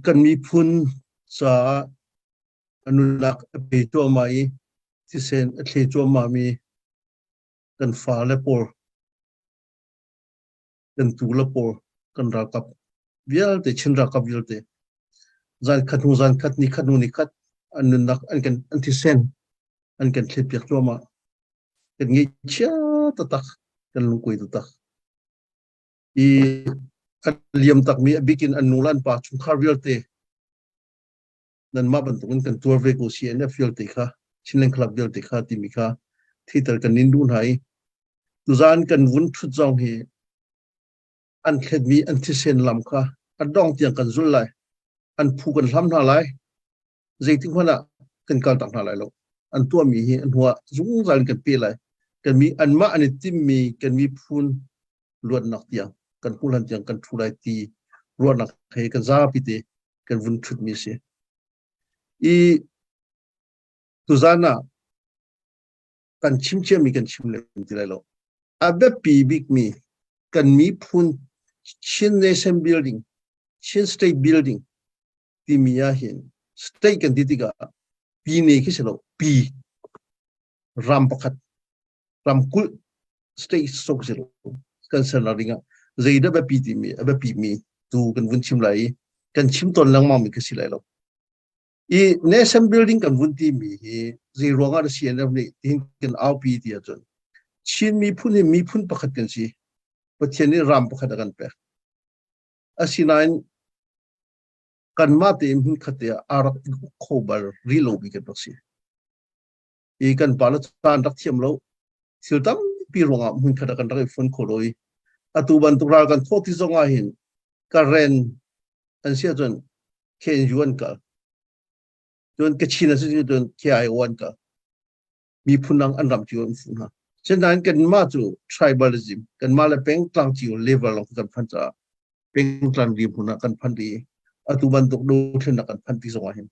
Kan miphun caah a nunnak a pe cuahmah i thisen a thle cuahmahmi kan fale pawl, kan tule pawl, kan ralkap vialte, Chin ralkap vialte, zan khat hnu zan khat, ni khat hnu ni khat an nunnak an kan an thisen an kan thletpiak cuahmah. Kan ngaihchia taktak, kan lungkuai taktak. I a liam takmi a bikin an nu le an pa chungkhar vialte nanmah bantukin kan tuar ve ko CNF vialte kha Chinland Club vialte kha timi kha theiter kan nin duh hna i tuzaan kan vun ṭhut zong hi an thletmi an thisen lam kha a dong tiang kan zul lai, an phu kan hlam hna lai, zeitik hmanh ah kan kal tak hna lai lo. An tuahmi hi an hnuah zungzal in kan pe lai. Kan mi anmah an i timmi kan miphun luatnak tiang kan hmuh hlan tiang kan ṭhu lai ti ruahnak he kan zapi te kan vun ṭhutmi a si. I tuzaan ah kan chim ciami kan chim lem ti lai lo. A biapi bikmi kan miphun Chin Nation Building, Chin State Building timi ah hin state kan ti tikah pine khi si lo, pi ram pakhat ramkulh state sok si lo kan sernak ding ah zeidah biapi timi a biapi mi tu kan vun chim lai i kan chim tawn lengmang mi khi si lai lo. I nation building kan vun ti mi hi zei ruang ah CNF nih tihin kan aupi ti ahcun Chin miphun hi miphun pakhat kan si. Pathian nih ram pakhat a kan pek. Asinain kanmah tein hmunkhat te ah aa rak i uk kho bal rih lomi kan rak si. I kan pa le caan rak thiam lo, thil tampi ruangah hmunkhat ah kan rak i fon kho lo i atu bantuk ral kan thawh ti zong ah hin Karen an si ahcun KNU an kal. Cun Kachin a si cun KIO an kal. Miphun dang an ram cio an fuh hna. Sinain kanmah cu tribalism, kanmah le pengtlang cio level lawng kan phan caah pengtlang dirhmun ah kan phan i atu bantuk dothlennak kan phan ti zong ah hin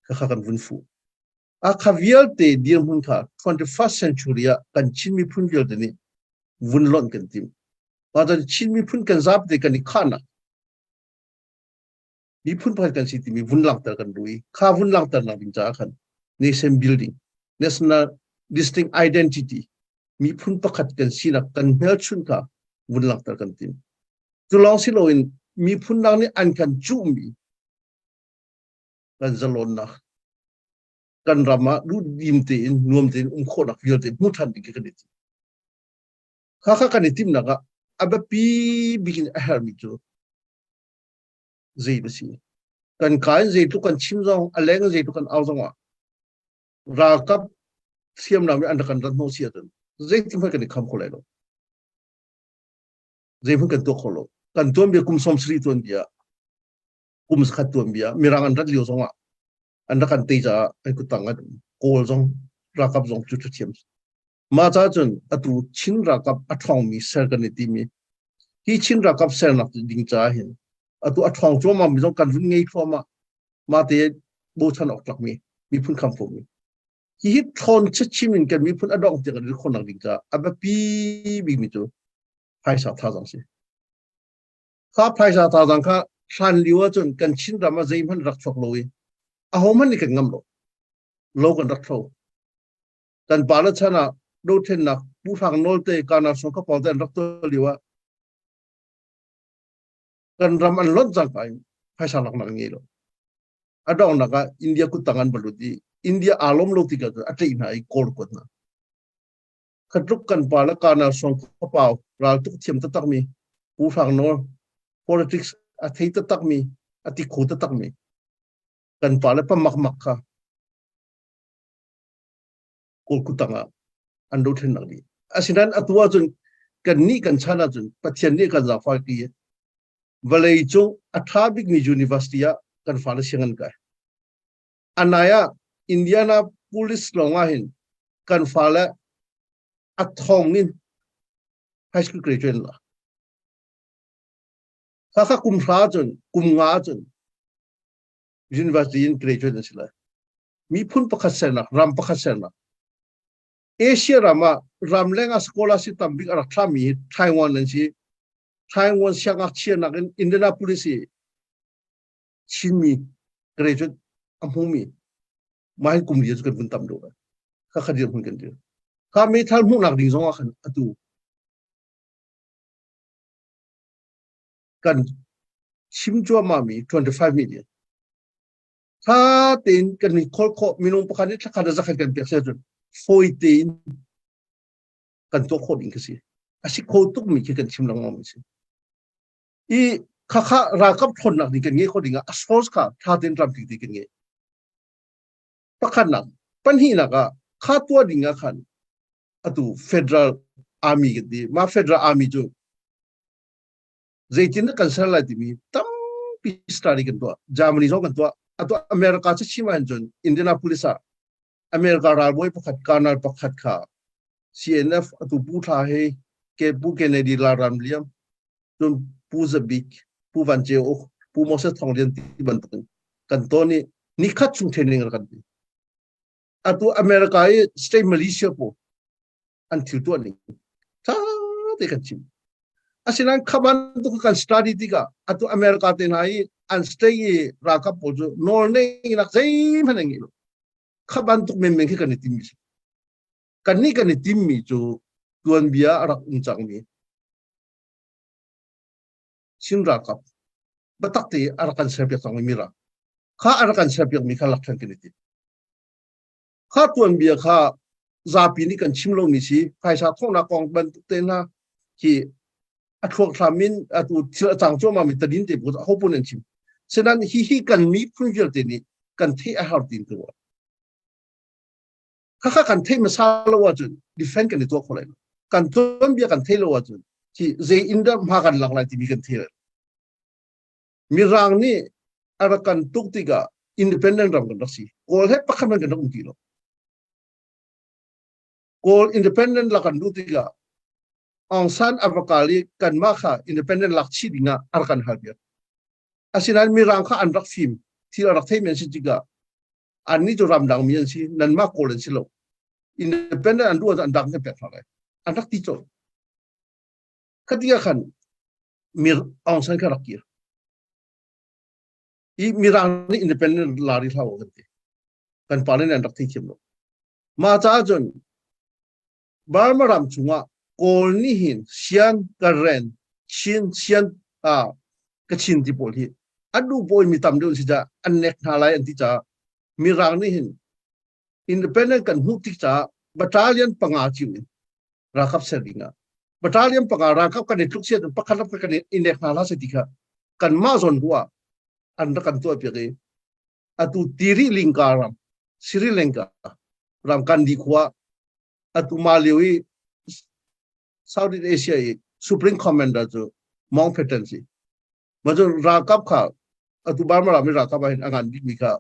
khakha kan vun fuh. A kha vialte dirhmun kha 21st century ah kan Chin miphun vialte nih vun lonh kan tim. Mah Chin miphun kan zapi kan i khahnak miphun pakhat kan si timi vun langhter kan duh i kha vun langhter nak ding caah khan nation building, national distinct identity, miphun pakhat kan sinak kan hmelchunh kha vun langhter kan tim. Cu lawng si loin miphun dang nih an kan cuhmi kan zalonnak, kan ram ah duhdim tein nuam tein um khawhnak vialte hmu ṭhan ding khi kan i tim. Kha kha kan i timnak ah a biapi bik in a herhmi cu zei a si. Kan ka in zeitluk kan chim zong, a leng in zeitluk kan au zong ah ralkap hriamnam nih an rak kan rat hnawh si ahcun zeitin hmanh kan i kham kho lai lo. Zeihmanh kan tuah kho lo. Kan tuanbia kum 70 tuanbia, kum zakhat tuanbia, Mirang an rat lio zong ah an rak kan tei caah an kuttang an um. Kawl zong ralkap zong cu thiam. Mah ca cun atu Chin ralkap a ṭhawngmi ser kan i timi hi Chin ralkap sernak ding caah hin atu a ṭhawng cuahmah mi zong kan vun ngei thluahmah. Mah te bochan awk tlakmi miphun khamfawmi hihi ṭhawn chinchin in kan miphun a dongh tiang kan i khawhnak ding caah a biapi bikmi cu phaisa thazaang si. Kha phaisa thazaang kha hlan lio ahcun kan Chin ram ah zeihmanh rak chuak lo i ahohmanh nih kan ngam lo. Lo kan rak thlo. Kan pa le chan ah dothlennak Pu Hrang Nawl te Kana Song Kha Pawng te an rak tuah lio ah kan ram an lonh cangka in phaisa laknak an ngei lo. A donghnak ah India kuttang an va lut i India aa lawm lo tikah a tlaih hna i Kawl kuat hna. Khatluk kan pa le Kana Song Kha Pau raltuk thiam taktakmi Pu Hrang Nawl politics a thei taktakmi a ti kho taktakmi kan pa le pa makmak kha Kawl kuttang ah an dothlennak dih. Asinain atu ahcun kan nih kan chan ahcun Pathian nih kan zaangfah ti vawlei cung a ṭha bikmi university ah kan fale siang an kai. Anai ah Indianapolis lawng ah hin kan fale a thong in high school graduate la. Khakha kum hra cun kum nga cun university in graduate an si lai. Miphun pakhat sernak, ram pakhat sernak. Asia ram ah ramleng ah scholarship tambik a rak thlami Taiwan an si. Taiwan siangngakchia nakin Indianapolis i. Chinmi graduate a hmumi mah hi kum li cu kan vun tam deuh lai. Kha kha dirhmun kan dir. Kha meithal hmuhnak ding zong ah khan atu kan chim cuahmah mi 25 million tha tein kan i kholh khawh minung pakhat nih thlakhat le zakhat kan pek si ahcun fawi tein kan tuah khawh ding khi si. A si kho tuk mi khi kan chim lengmang mi si. I khakha ralkap ṭhawnnak ding kan ngei kho ding ah a source kha ṭha tein tlamtling te kan ngei. Pakhatnak, pahnihnak ah kha tuah ding ah khan atu federal army kan ti. Mah federal army cu zeitin dah kan ser lai timi tampi study kan tuah. Germany zong kan tuah. Atu America cu chim ahhin cun Indianapolis ah America ralbawi pakhat colonel pakhat kha CNF atu Pu Thla he ke Pu Kennedy Lalram Liam cun Pu Za Bik Pu Van Ceu Uk Pu Moses Thawng Lian ti bantuk in kan ton i nikhat chung training rak kan ti. Atu America i state militia pawl an thil tuah ning tha te kan chim. Asinain kha bantuk kan study tikah atu America te hna i an state i ralkap pawl cu nawl nei nak zeihmanh an ngei lo. Kha bantuk menmen khi kan i timmi si. Kannih kan i timmi cu tuanbia a rak um cangmi Chin ralkap biatak te a rak kan serpiak cangmi mi ral kha a rak kan serpiakmi kha lak ṭhan kan i tim. Kha tuanbia kha zapi nih kan chim lomi si phaisa thawhnak kong bantuk te hna hi a thluak thlam in atu thil a cang cuahmah mi tadin te pawl ho pun an chim. Senan hi hi kan miphun vialte nih kan theih a har tin tu. Khakha kan theih hmasa lo ahcun defend kan i tuah kho lai lo. Kan tuanbia kan theih lo ahcun hi zei in dah hma kan lak lai timi kan thei lai. Mirang nih a rak kan tuk tikah independent ram kan rak si. Kawl he pakhat hmanh kan rak um ti lo. Kawl independent lak kan duh tikah Aung San a va kal i kanmah kha independent lak chih ding ah a rak kan hal piak. Asinain Mirang kha an rak fim, thil a rak theimi an si tikah annih cu ramdang mi an si, nanmah Kawl an si lo. Independent an duh ahcun an dang kan pek hna lai. An rak ti colh. Khati ah khan Mir Aung San kha rak kir. I Mirang nih independent la rih hlah u kan ti. Kan pa nih an rak theithiam lo. Mah caah cun Burma ram chungah Kawl nih hin Sian, Karen, Chin, Sian, ah Kachin ti pawl hi an duh pawi mi tam deuh si caah an nek hna lai an ti caah Mirang nih hin independent kan hmuh tik caah battalion panga cio in ralkap ser ding ah battalion panga ralkap kan i tluk siat pakhat rak kan i nek hna hlah se ti kha kanmah zawn ruah an rak kan tuah piak i atu Tiri Lingka ram Sri Lanka ram Kandi khua atu ma lio i Southeast Asia i Supreme Commander cu Mong Phetan si ma cu ralkap kha atu Burma ram i ralkap ah hin a ngan bikmi kha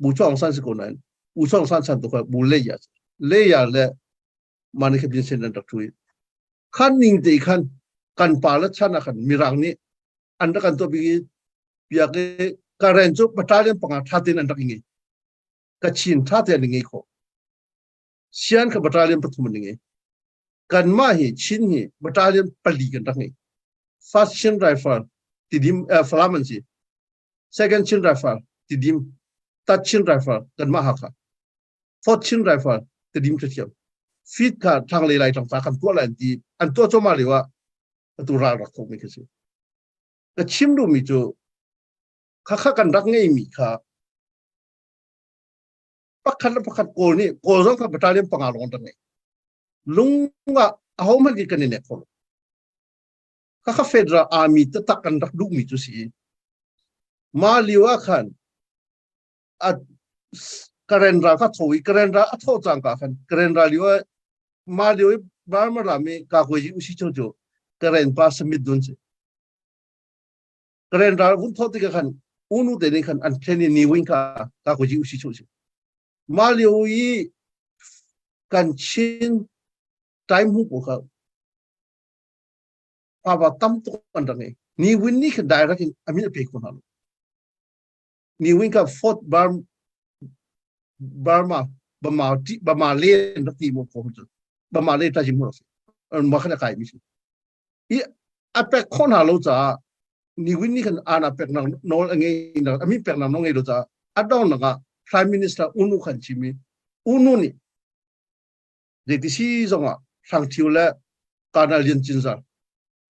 Bu Chong San si ko nain Bu Chong San chan tu kha Bu Leya Leya le mani kha bin sen an rak thu i khan ning te khan kan pa le chan ah khan mirang nih an rak kan tuah bik i piak i Karen cu battalion panga tha tein an rak i ngei Kachin tha tein an i ngei khawh Sian kha battalion pathum an i ngei kanmah hi Chin hi battalion pali kan rak ngei First Chin Rifle Tidim Falam an si Second Chin Rifle Tidim Third Chin Rifle kanmah Hakha Fourth Chin Rifle Tidim ṭhiam Fifth kha thlanglei lai tlangta kan tuah lai an ti an tuah cuahmah lio ah atu ral rak thawkmi khi si ka chim duhmi cu khakha kan rak ngeimi kha pakhat le pakhat kawl nih kawl zong kha battalion panga lawng an rak ngei lung ah ahohmanh khi kan i nek kho lo khakha federal army taktak kan rak duhmi cu si ma lio ah khan a Karen ral kha tho i Karen ral a thawh cangka khan Karen ral lio ah ma lio i Burma ram i Kakuayi usi cho cu Karen pa summit dun si Karen ral vun thawh tikah khan unu te nih khan an thlen i ni wing kha Kakuayi usi cho si ma lio i kan Chin time hu ko kha pa tam tuk an rak ngei ni win ni khan direct in amin a pe ko hna lo Ni Win kha Fort Burma Bama Bama le rak ti mu ko cu Bama le ta jim mu si ma khan kai mi si i a pek khon ha lo caah. Ni Win nih khan ana peknak nawl a ngei nak a min peknak nawl ngei lo caah a donghnak ah Prime Minister U Nu khan chim i U Nu nih zeiti si zongah Hrang Thio le Colonel Lian Cinzar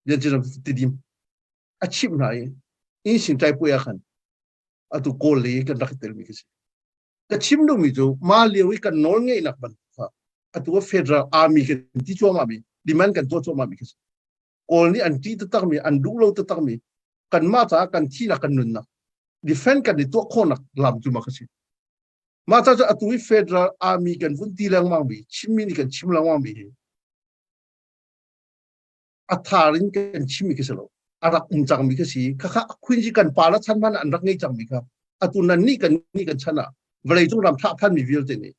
Lian Cinzar Tidim a chimh hna i inn sin ṭai ah khan atu Kawl lei kan rak i telmi khi si. Ka chim duhmi cu mah lio i kan nawl ngeihnak bantuk kha atu ah federal army kan ti cuahmah mi demand kan tuah cuahmah mi khi si. Kawl nih an ṭih taktakmi an duh lo taktakmi kanmah caah kan thihnak kan nunnak defend kan i tuah khawhnak lam cu mah kha si. Mah ca cu atu i federal army kan vun ti lengmang mi Chinmi nih kan chim lengmang mi hi a thar in kan chimmi khi si lo a rak um cangmi khi si khakha Quincy kan pa la chan hmanh an rak ngei cangmi kha atu nan nih kan nih kan chan ah vawleicung ram thlah phanmi vialte nih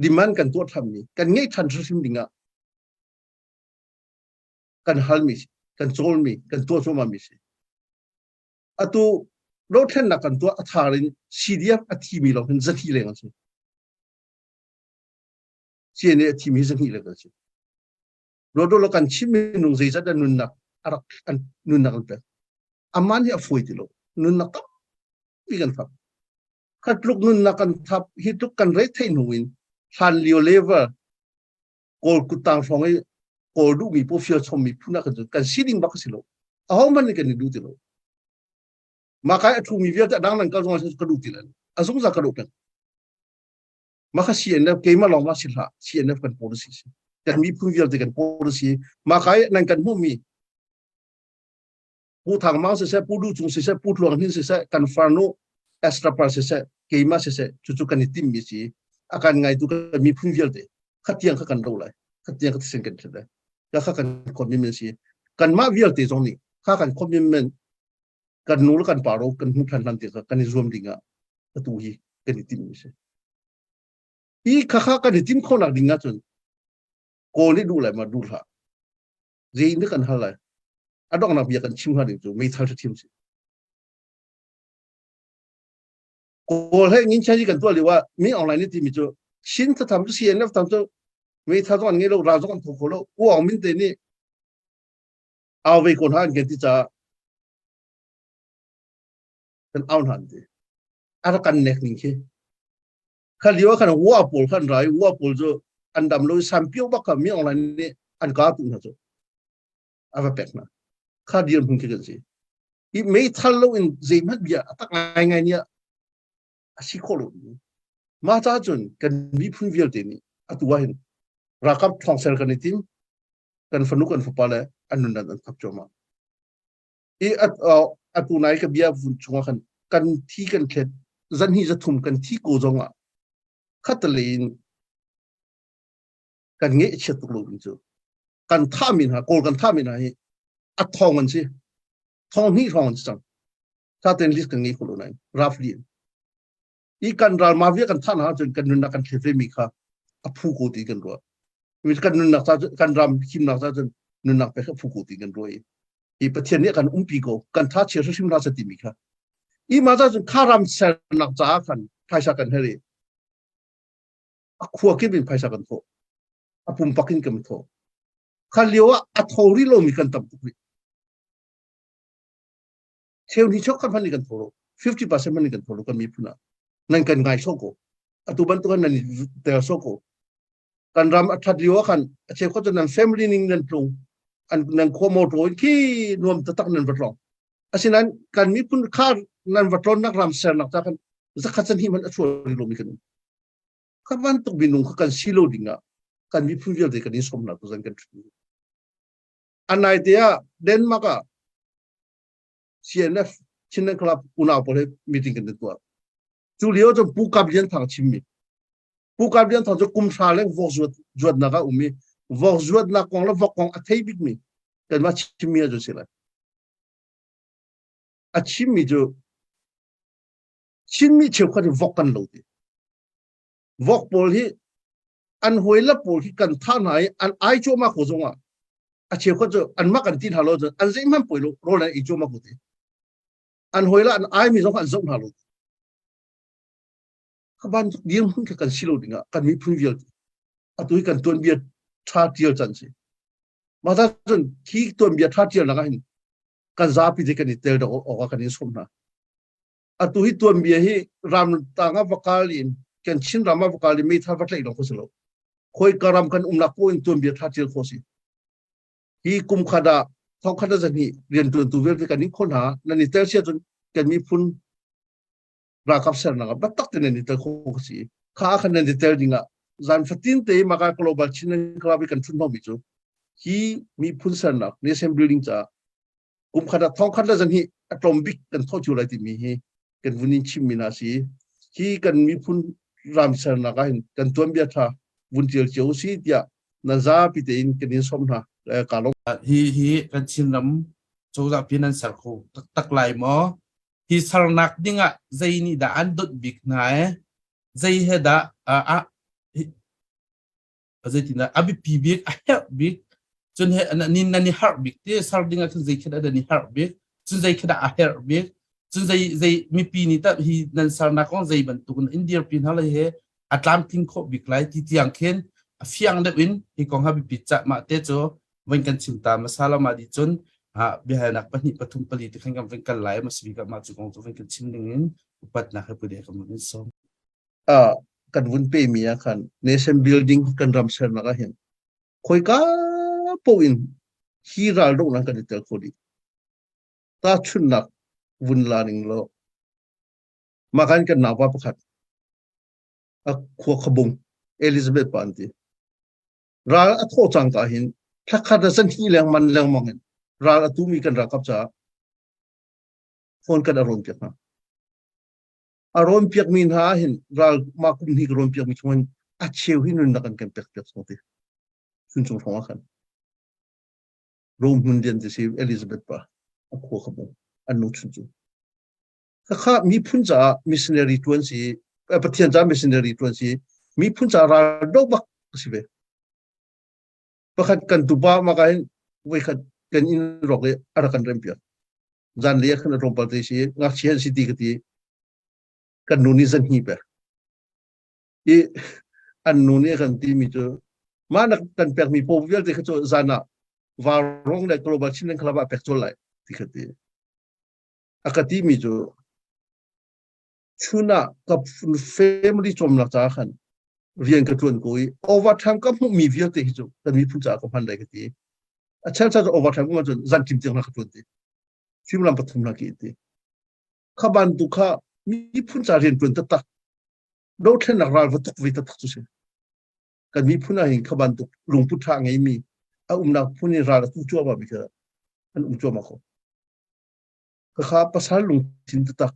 demand kan tuah thanmi kan ngeih than hrimhrim ding ah kan halmi si kan cawlmi kan tuah cuahmahmi si atu dothlennak kan tuah a thar in CDF a thimi lawng hin zahnih leng an si CNA a thimi hi zahnih leng an si Rodolo kan Chin minung zeizat dah nunnak a rak an nunnak an pek. Aman hi a fawi ti lo. Nunnak tampi kan thap. Kha tluk nunnak kan thap hi tluk kan rei thei hnu in hlan lio level kawl kuttang hrawng i kawl duhmi po fial chommi phun ah kan kan si ding bak si lo. Aho hmanh nih kan i duh ti lo. Mah kai a ṭhumi vialte a dang nan kal zong ka duh ti lo. A zungzal ka duh peng. Mah kha CNF keimah lawng ma si hlah CNF kan policy si kan miphun vialte kan policy mah kha nan kan hmuhmi Pu Thang Mang siseh Pu Du Cung siseh Pu Tluang Hnin siseh kan farnu Esther Par siseh keimah siseh cucu kan i timmi si a kan ngaitu kan miphun vialte khatiang kha kan ro lai khatiang kha thisen kan thlet lai ka kha kan commitment si kanmah vialte zong nih kha kan commitment kan nu le kan pa ro kan hmu than hlan ti kha kan i zuam ding ah atu hi kan i timmi si i khakha kan i tim khawhnak ding ahcun kawl nih duh lai ma duh hlah zei nih kan hal lai a donghnak bia kan chim hnga ding cu meithal ṭha thiam si kawl he ngin chai kan tuah lio ah mi online nih timi cu Chin thatham cu CNF tham cu meithal zong an ngei lo ral zong an tho kho lo U Aung Min te nih au ve ko hna an kan ti caah kan au hna an ti a rak kan nek ning khi kha lio ah khan wa pawl khan rai wa pawl cu an dam lo i sampio bak kha mi online nih an ka tu hna cu a va pek hna kha dir hmun khi kan si i meithal lo in zeihmanh bia a tak ngai ngai nih a si khawh lo mah ca cun kan miphun vialte nih atu ah hin ralkap ṭhawng ser kan i tim kan fanu kan fapa le an nundan an thap cuahmah i atu nai ka bia vun chungah khan kan thi kan thlet zanhi zathum kan thi ko zongah khatale in kan ngeih chiat tuk lo ding cu kan thah mi hna kawl kan thah mi hna hi a thong an si thong hnih hrawng an si cang ta ten list kan ngei kho lo nain roughly i kan ral ma via kan thah hna ahcun kan nunnak kan thlet ve mi kha a phu ko ti kan ruah kan nunnak ca kan ram himnak ca cun nunnak pek a phu ko ti kan ruah i i Pathian nih kan umpi ko kan tha chia hrim hna sa timi kha i ma ca cun kha ram sernak caah khan phaisa kan her i a khua kip in phaisa kan thawh a pumpak in kan thawh kha lio ah a tho rih lomi kan tam tuk rih cheu ni chok kan hman kan tho lo 50% man kan tho lo kan miphun ah nan kan ngai so ko atu bantuk nan tel so ko kan ram a that lio khan a cheu ko nan family ning nan tlung an nan khua motor khi nuam tatak nan va tlong asinan kan miphun kha nan va tlon nak ram ser nak ta kan zakhat san hi man a chual lo mi kan kan bantuk minung kha kan si lo ding ah kan miphun vialte kan in som na tu zan kan thu anai te ah Denmark ah CNF Chinland Club unau pawl he meeting kan tuah. Cu lio cu Pu Kap Lian Thang chimmi. Pu Kap Lian Thang cu kum hra leng vok zuat zuatnak ah um i vok zuatnak kong le vok kong a thei bikmi kanmah chimmi ah cu si lai. A chimmi cu Chinmi cheukhat hi vok kan lo ti. Vok pawl hi an hawi la pawl hi kan thah hna i an ai cuahmah ko zongah a cheukhat cu anmah kan ti hna lo cun an zeihmanh poi lo rawl an ei cuahmah ko ti an hawi la an ai mi zong an zoh hna lo kha bantuk dirhmun kha kan si lo dingah kan miphun vialte atu hi kan tuanbia tha tial can si mah cun khi tuanbia tha tial nak ah hin. Kan zapi te kan i tel dok awk ah kan in sawm hna. Atu hi tuanbia hi ram tang ah va kal in kan Chin ram ah va kal in meithal va tlaih lawng kho si lo. Khoi ka ram kan umnak po in tuanbia tha tial kho si. Hi kum khat ah thong khat zan hi riantuantu vialte kan in kho hna nan i tel sia cun kan miphun ralkap sernak ah biatak te nan i tel kho ka si. Kha khan nan i tel ding ah zan fatin te maka global Chin club i kan thun mi cu hi miphun sernak nation building ca kum khat ah thong khat le zan hi a tlawm bik kan thawh cio lai timi hi kan vun in chimmi hna si. Hi kan miphun ram sernak ah hin kan tuanbia tha vun tial cio si tiah nan zapi tein kan in sawm hna. Ka lawm. Hi hi kan Chinram cozah pi nan ser kho taktak lai maw? Hi sernak ding ah zei nih dah an donh bik hna e? Zei he dah a zeitindah a biapi bik a herh bik cun he nan nan i harh bik ti ser ding ah cun zei khi dah nan i harh bik cun zei khi dah a herh bik cun zei zei mipi nih tah hi nan sernak kong zei bantuk in dirpi hna lai he a tlamtling khawh bik lai ti tiang khin a fiang deuh in hi kong ha biapit cah mah te cu van kan chim ta masala ma di cun biahalnak pahnih pathum pali te khan kan van kal lai ma si bik mah cu kong cu van kan chim ding in upatnak he pute kan van in sawm. Kan vun pe mi ah khan nation building kan ram sernak ah hin khoika po in hi ral dohnak kan i tel kho dih. Tahchunhnak vun la ning law mah kan kan naupa pakhat a khua khabung Elizabeth pa an ti. Ral a thawh cang ka hin thlakhat a zan hi lengman lengmang in ral a tumi kan ralkap caah phone kan a rawn piak hna. A rawn piakmi hna ah hin ral mah kum hnih ka rawn piakmi chung hin a cheu hi nunnak an kan pek piak song ti. Chuncung hrawng ah khan. Rome hmun lian ti si Elizabeth pa a khua kha bung an nu chun cu. Khakha miphun caah missionary tuan si Pathian caah missionary tuan si miphun caah ral do bak si ve. Pakhat kan tupa maka hin voikhat kan inn rawk i a rak kan rem piak. Zan le khan a tlawmpal te si ngakchia an si ti ka ti kan nu nih zan hni pek. I an nu nih kan ti mi cu mah nak kan pek mi paw vialte kha cu zan ah varong le global Chinland Club ah pek col lai ti kha ti. A ka ti mi cu chun ah ka family cawmnak caah khan rian ka ṭuan ko i overtime ka hmuhmi vialte hi cu kan miphun caah ka hman lai ka ti. A chel cu overtime ka cun zan ṭim tiang ka ṭuan ti. Suimilam pathum hna ki ti. Kha bantuk kha miphun ca rian ṭuan taktak dothlennak ral va tuk ve taktak cu si. Kan miphun ah hin kha bantuk lungput ṭha ngeimi a umnak phun in ral a tu cuahmah mi kha an um cuahmah ko. Khakha pasal lungthin taktak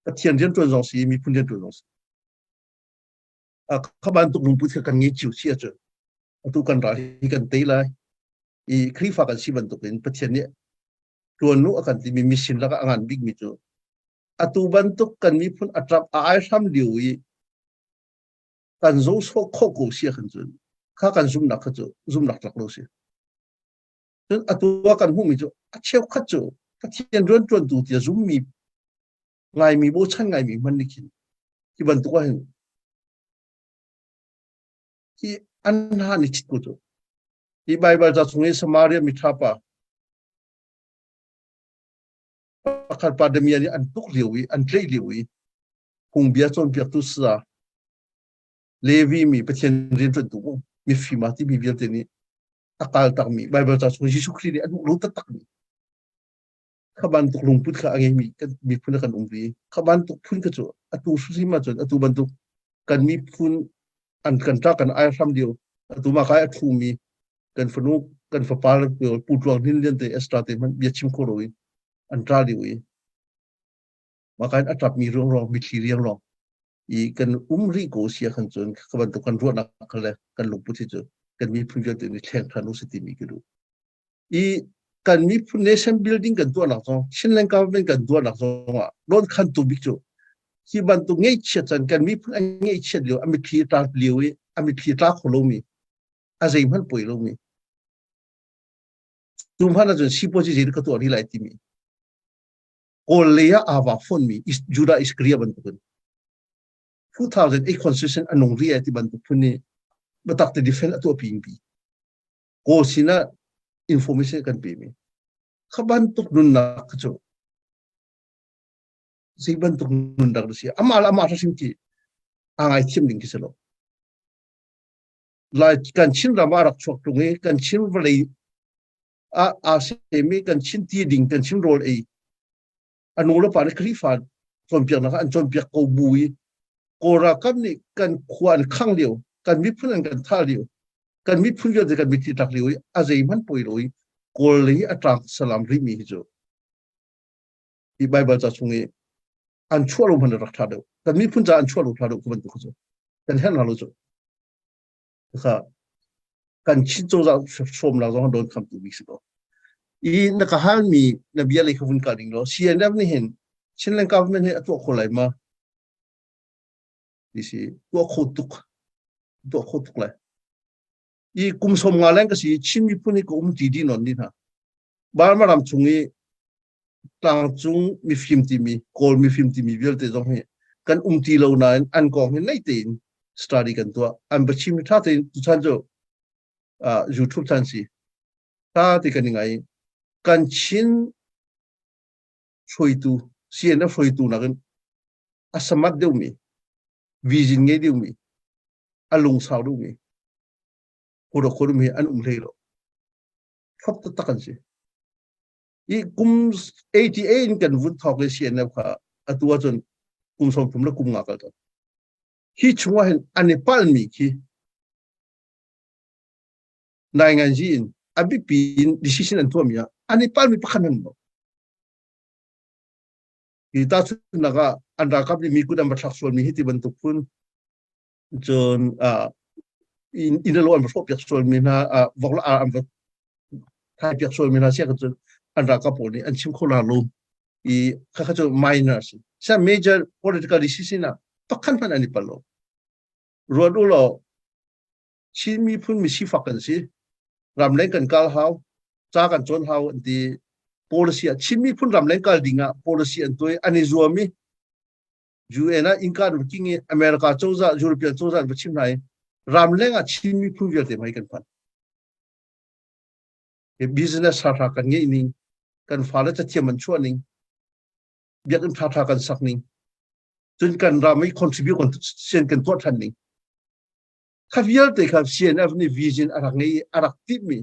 Pathian rianṭuan zong si miphun rianṭuan zong si. Kha bantuk lungput kha kan ngei cio si ahcun atu kan ral hi kan tei lai i Khrihfa kan si bantukin Pathian nih ṭuan u a kan timi mission lakah a ngan bikmi cu atu bantuk kan miphun a ṭap a ai hram lio i kan zo sawh khawh ko si ahkhan cun kha kan zumnak kha cu zumnak tlak lo si. Cun atu ah kan hmuhmi cu a cheukhat cu Pathian rianṭuantu tiah zummi ngaimi bochan ngaimi hmanh nih khin hi bantuk ah hin hi an hna nih chit ko cu. Hi Baibal ca chung i Samaria miṭha pa pakhat pa Damian nih an tuk lio i an tlaih lio i phungbia cawnpiaktu saya Levi mi Pathian rianṭuantu mifim ah timi vialte nih a kaltakmi Baibal ca chung Jesuh Khrih nih a duh lo taktakmi kha bantuk lungput kha a ngeimi kan miphun ah kan um ve. Kha bantuk phun kha cu atu hrim ahcun atu bantuk kan miphun an kan ṭa kan ai hram lio atu mah kai a ṭhumi kan fanu kan fapa pu tluang hnin lian te extra te hmanh bia chim kho lo in an ṭa lio i mah kai a ṭapmi ruang mithli riangruang i kan um rih ko sia khan cun kha bantuk kan ruahnak kha le kan lungput hi cu kan miphun vialte nih thleng ṭhan u si timi ka duh. I kan miphun nation building kan tuahnak zong Chinland government kan tuahnak zong ah rawn khantu bik cu hi bantuk ngeihchiat chan kan miphun an ngeihchiat lio a mitthli tla lio i a mitthli tla kho lomi a zeihmanh poi lomi cu hmanh ahcun sipuazi zei ka tuah rih lai timi Kawl lei ah aa vak fawnmi Judah Iscariot bantukin 2008 constitution a nung rih ai ti bantuk phun nih biatak te defend a tuah pi pi Kawl sinah information kan pe mi. Kha bantuk nunnak kha cu zei bantuk nunnak na si? Amah le amah hrim khi aa ngaithiam ding khi si lo. Lai kan Chin ram ah rak chuak ṭung i kan Chin vawlei ah aa semi kan Chin ti ding kan Chin rawl ei a nu le pa nih Khrihfa cawnpiaknak ah an cawnpiak ko bu i Kawl ralkap nih kan khua an khang lio kan miphun an kan thah lio kan miphun vialte kan mitthli tlak lio i a zeihmanh poi lo i Kawl lei a tlak salam rihmi hi cu hi Bible ca chung i an chuah lo hmanh rak ṭha deuh kan miphun ca an chuah lo ṭha deuh ku bantuk cu kan herh hna lo cu kha kan Chin cozah hrawmnak zong don khamtu bik si ko i na ka halmi na bia lei kha vun kal ding law CNF nih hin Chinland government hi a tuah kho lai ma ti si tuah kho tuk tuah kho tuk lai i kum som nga leng ka si Chin miphun hi ka um ti di non ni hna Burma ram chung i tlangcung mifim timi Kawl mifim timi vialte zong hi kan um ti lo nain an kong hi nei tein study kan tuah an biachim hi tha tein tuchan cu YouTube chan si tha te kan i ngai kan Chin hruaitu CNF hruaitu nakin a samat deuhmi vision ngei deuhmi a lungsau deuhmi khuadawk mi an um hlei lo thop taktak an si i kum 88 in kan vun thawk i CNF kha atu ahcun kum 30 le kum nga kal cang hi chungah hin an i palmi khi nainganzi in a biapi in decision an tuahmi ah an i palmi pakhat an lo hi tahchunhnak ah an ralkap nih mi kut an va thlak sualmi hi ti bantuk phun cun inn lo an va hrawh piak sualmi hna vok le ar an va thai piak sualmi hna sia cun an ralkap pawl nih an chim kho la lo i khakha cu minor si sia major political decision ah pakhat hmanh an i pal lo ruat u law Chin miphun mi sifak kan si ramleng kan kal hau ca kan cawn hau an ti policy ah Chin miphun ramleng kal ding ah policy an tuai an i zuam i UN ah innka an king i America cozah European cozah an va chim hna i ramleng ah Chin miphun vialte hmai kan phan business ṭha kan ngeih ning kan fale cathiam an chuah ning biakinn ṭha ṭha kan sak ning cun kan ram i contribute kan sian kan tuah ṭhan ning kha vialte kha CNF nih vision a rak ngei i a rak timhmi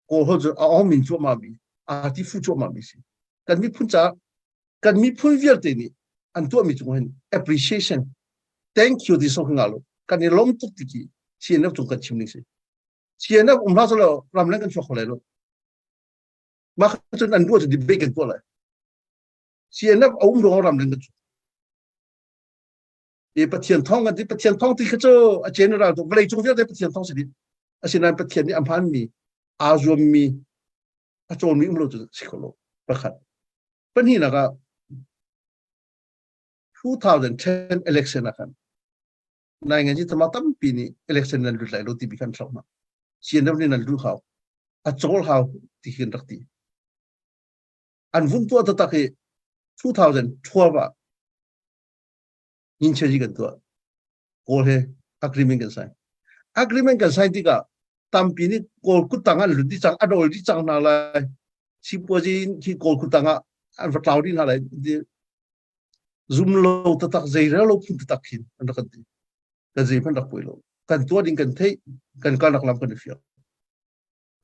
Kawl holh cu a awng min cuahmah mi aa ti fu cuahmah mi si kan miphun caah kan miphun vialte nih an tuahmi cung hin appreciation thank you ti song nga lo kan i lawm tuk ti khi CNF cung kan chim ning si CNF um hlah selaw ramleng kan chuak kho lai lo mah cun an ruah cu debate kan tuah lai CNF a um ruang ramleng kan chuak i Pathian thawng kan ti Pathian thawng ti kha cu a general tuk vawlei cung vialte Pathian thawng si dih asinain Pathian nih a hmanmi aa zuammi a cawnmi um lo cu si kho lo pakhat pahnihnak ah 2010 election ah khan nai ngan ji tama tampi nih election nan lut lai lo ti bi khan thlauh ma CNF nih nan lut hau a cawl hau ti hin rak ti an vun tuah taktak i 2012 ah Incheji kan tuah. Kawl he agreement kan sign. Agreement kan sign tikah tampi nih Kawl kuttang an lut dih cang, a dol dih cang hna lai. Sipuazi khi Kawl kuttang ah an va tlau dih hna lai. Zum lo taktak zei rel lo phun taktak khin an rak kan ti. Kan zei hmanh rak puai lo. Kan tuah ding kan theih, kan kalnak lam kan i fiang.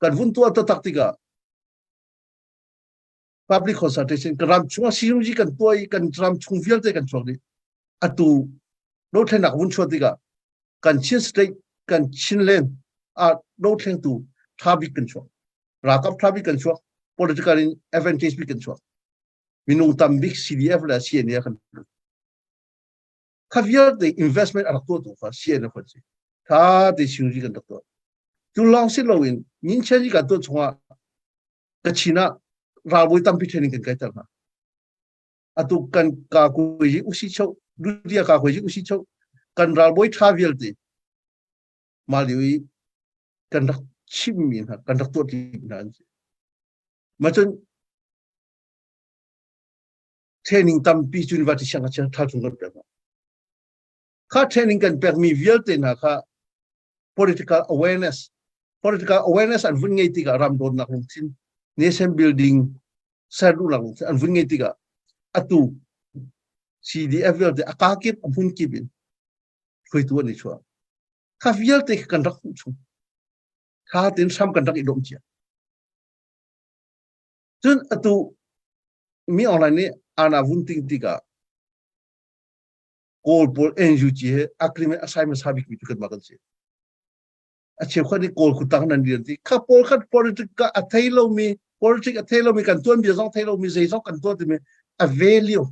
Kan vun tuah taktak tikah public consultation kan ram chung ah CUG kan tuah i kan ram chung vialte kan chuak dih atu dothlennak vun chuah tikah kan Chin state kan Chinland ah dothlengtu tha bik kan chuak ralkap tha bik kan chuak political in advantage bik kan chuak minung tam bik CDF le CNA kan kha vialte investment a rak tuahtu kha CNA kan si tha te CUG kan rak tuah cu lawng si loin min chen kan tuah chungah Kachin ah ralbawi tampi training kan kaiter hna. Atu kan ka kuai usi cheu dutia ka kuai usi cheu kan ralbawi tha vialte mah lio i kan rak chimmi hna kan rak tuah hna an si. Ma cun training tampi university siangngakchia tha chung kan pek hna. Kha training kan pekmi vialte hna kha political awareness political awareness an vun ngei tikah ram dawtnak lungthin Nation building ser duhnak lungthin an vun ngei tikah atu CDF vialte a kakip a hmun kip in hruaitu an i chuah. Kha vialte kan rak hmuh chung. Kha tin hram kan rak i dawm cia. Cun atu mi online nih ana vun ting tikah Kawl pawl NUG he agreement a sign hmasa bikmi cu kanmah kan si. A cheukhat nih Kawl kutang nan rian ti. Kha pawl khat politic ka a thei lomi politic a thei lomi kan tuanbia zong thei lomi zei zong kan tuah timi a value